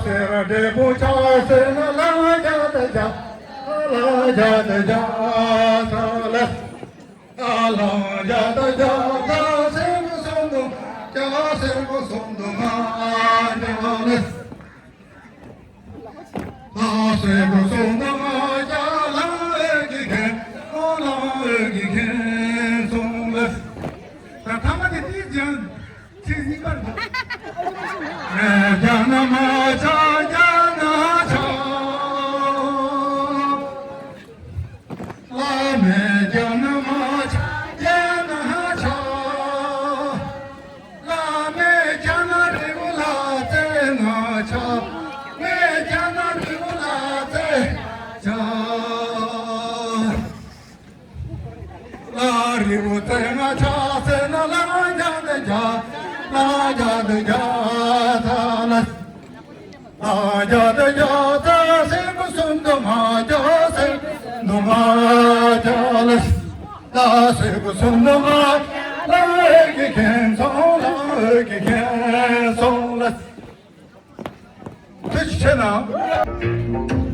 སེ་ར་འབྲས་བུ་ཆ་སེ་ན་ལ་རྒྱ་ད་རྒྱ། ཨ་ལ་རྒྱ་ད་རྒྱ་ད་ལ། ཨ་ལ་རྒྱ་ད་རྒྱ་ད་སེ་གུ་སུམ་དུ་རྒྱ་སེ་གུ་སུམ་དུ་མ་རྒྱ་ལ། ལ་སེ་གུ་སུམ་དུ་མ་རྒྱ་ལ་ཨེ་གི་ཁེན་ཨོ་ལ་ཨེ་གི་ཁེན་སོང་ལ། ད་ཐ་མ་དེ་ཏིས་ཅང་། ཚིག་གཉིས་པར་འདུག་མེ་རྒྱ་ན་མ་ཆ་རྒྱ་ན་ཆ། ལ་མེ་རྒྱ་ན་མ་ཆ་རྒྱ་ན་ཆ། ལ་མེ་རྒྱ་ན་རི་བོ་ལ་ཙེ་ན་ཆ། མེ་རྒྱ་ན་རི་བོ་ལ་ཙེ་ཆ། ལ་རི་བོ་ཙེ་ང་ཆ་སེ་ན་ལ་རྒྱ་ད་རྒྱ། ལ་རྒྱ་ད་རྒྱ་ད་ལ། ལ་རྒྱ་ད་རྒྱ་ད་སེ་གུ་སུམ་དུ་མ་རྒྱ་སེ་གུ་སུམ་དུ་མ་རྒྱ་ལ། ལ་སེ་གུ་སུམ་དུ་མ་རྒྱ་ལ་ཨེ་གི་ཁེན་སོང་ལ་ཨེ་གི་ཁེན་སོང་ལ། དེ་ཅི་བྱས་ན།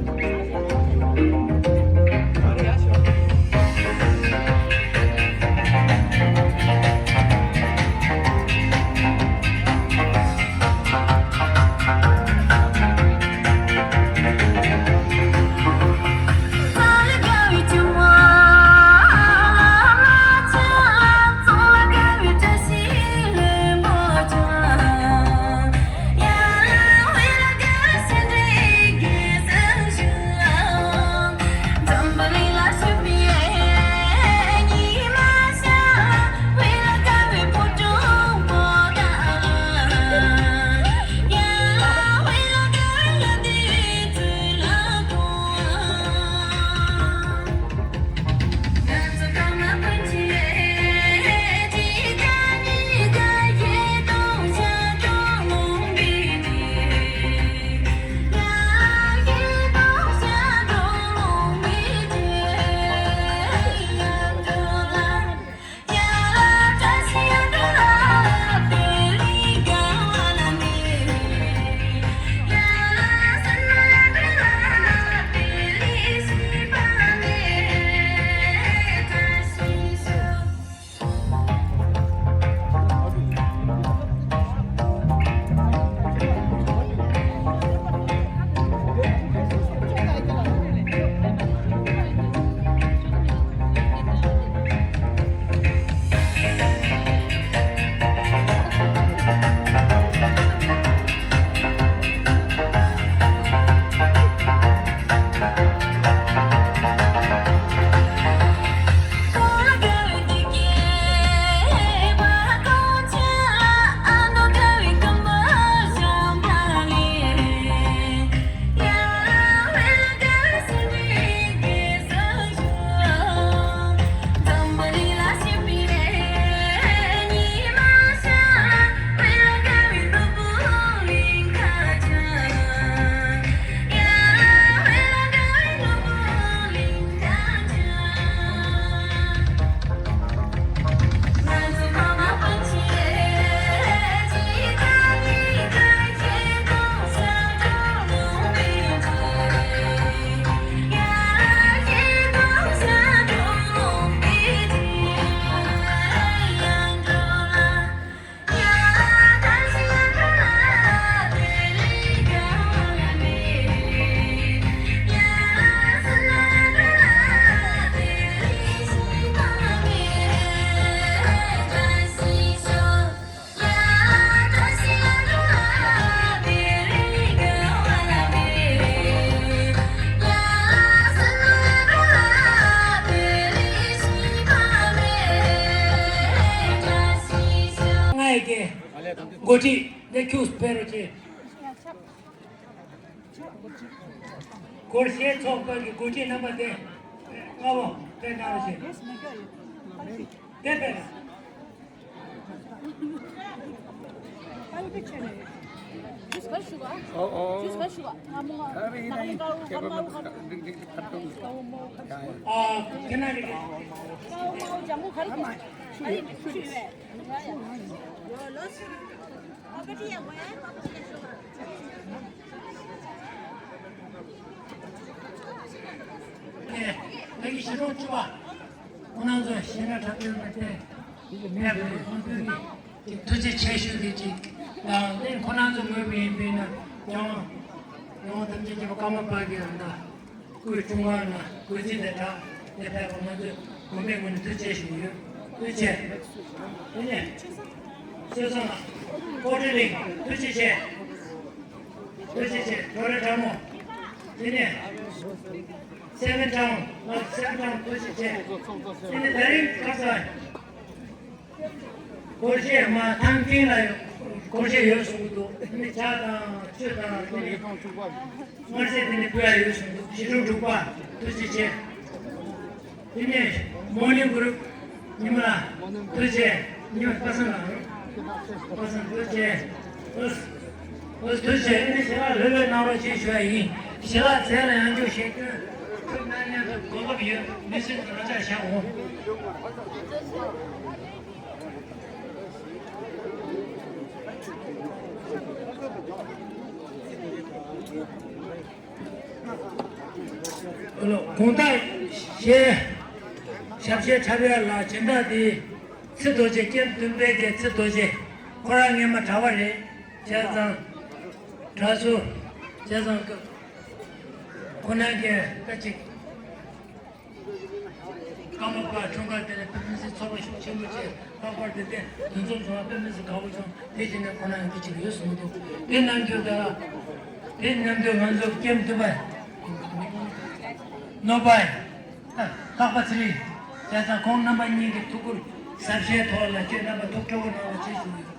འགོ་ཁྲིད་འདི་ཁྱུག་སྤེལ་རོགས་བྱེད། སྒོར་གཞས་ཚོགས་པ་གི་འགོ་ཁྲིད་རྣམ་པ་དེ་སྔ་བོ་དཔེ་གནང་རོགས་བྱེད། དེ་དཔེ་གནང་། ཨོ་ཨོ། ཨ། དེ་ན་རེད། ཨེ། ང་གི་ཞི་ཁྲོ་བཅུ་པ། ཁོང་རྣམ་ཚོ་ཞེ་དྲག་དྲག་པོའི་མི་ཚེ་འདི་ལ་ཕེབས་པའི་ཁོང་ཚོའི་གི་ཐུགས་རྗེ་ཆེ་ཞུ་གི་ཅིག་དང་ལེན། ཁོང་རྣམ་ཚོ་ངོས་ནས་ཡིན་པས་ན་ཡང་ཡང་ཐམས་ཅད་མཁྱེན་པ་ཀརྨ་པ་གི་ཡང་ད་སྐུའི་དྲུང་ཁག་ན་སྐུ་ཚེ་འདི་དྲག་འདི་ཕེབས་པ་ང་ཚོས་དགོན་པའི་ངོས་ནས་ཐུགས་རྗེ་ཆེ་ཞུ་གི་ཡོད། ཐུགས་རྗེ་ཆེ། དེ་ནས་སྲོལ་བཟང་ལགས་ཀོ་ཀྲི་གླིང་ཐུགས་རྗེ་ཆེ། ཐུགས་རྗེ་ཆེ། ཇོ་རི་དྲག་མོ། དེ་ནས་སེ་བན་ཊའུན་ལ། སེ་བན་ཊའུན་ཐུགས་རྗེ་ཆེ། དེ་ནས་ད་རིང་ཁ་སང་སྒོར་གཞས་མ་ཐང་ཐིང་ལ་སྒོར་གཞས་ཡོད་གསུང་གི་འདུག་དེ་ནས་ཇ་དང་ཆུ་དང་དེ་ནས་མངར་ཟས་དེ་ནས་ཕུལ་ཡ་ཡོད་གསུང་གི་འདུག་ཞི་ཁྲོ་དྲུག་པ་ཐུགས་རྗེ་ཆེ། དེ་ནས་མོར་ནིང་གུ་རུབ་ཉི་མ་ལགས་ཐུགས་རྗེ་ཆེ། ཉི་མ་པ་སངས་ལགས། པ་སངས་ཐུགས་རྗེ་ཆེ། ཨོ། ཨོ་ཐུགས་རྗེ་ཆེ། ཨ་ནི་ཞལ་ལག་ལྷོད་ལྷོད་གནང་རོགས་ཞེས་ཞུ་བ་ཡིན། ཞལ་ལག་རྩེ་ལ་ཡང་འཇུག་བྱེད་སྐྱོན། ཐུབ་ན་མཉམ་དུ་གོ་སྐབས་ཡོད། མི་སེར་རང་འཇགས་བཞག་འོང་། ཨ་ལོ། དགོང་དག་གཞས་ཞབས་གཞས་འཁྲབ་ཡ་ལ་སྦྱིན་བདག་དེ་ཚེ་རྡོ་རྗེ། ཀེམ་བདུན་པའི་གི་ཚེ་རྡོ་རྗེ། ཁོ་རང་སྔས་མ་གྲྭ་པ་རེད། བྱས་ཙང་གྲྭ་ཟུར། བྱས་ཙང་ཁོ་ནང་གི་ད་ཅིག་ཀརྨ་པ་འཁྲུངས་སྐར་དེ་ལ་དཔེ་མི་སྲིད་ཚོར་བ་ཤུགས་ཆེན་པོ་བྱས། ལྷག་པར་དུ་དེ་འདུ་འཛོམས་བྱུང་བ་དཔེ་མི་སྲིད་དགའ་པོ་བྱུང་། དེ་བཞིན་ནས་ཁོ་ན་ཡང་འདི་ཅིག་ཡོད་གསུངས་འདུག་དེ་རྣམས་ཀྱི་ད་དེ་མཉམ་དུ་ང་ཚོ་ཀེམ་བདུན་པ་ནོར་བུ་ལྷག་པ་ཚེ་རིང་། བྱས་ཙང་ཁོང་རྣམ་པ་གཉིས་ཀྱི་ཐུགས་ཁུར་གཟབ་བཞེས་ཐོག་ལ་ཁྱེད་རྣམ་པ་ཐུགས་སྤྲོ་པོ་གནང་བ་ཅེས་ཞུ་ཡོད།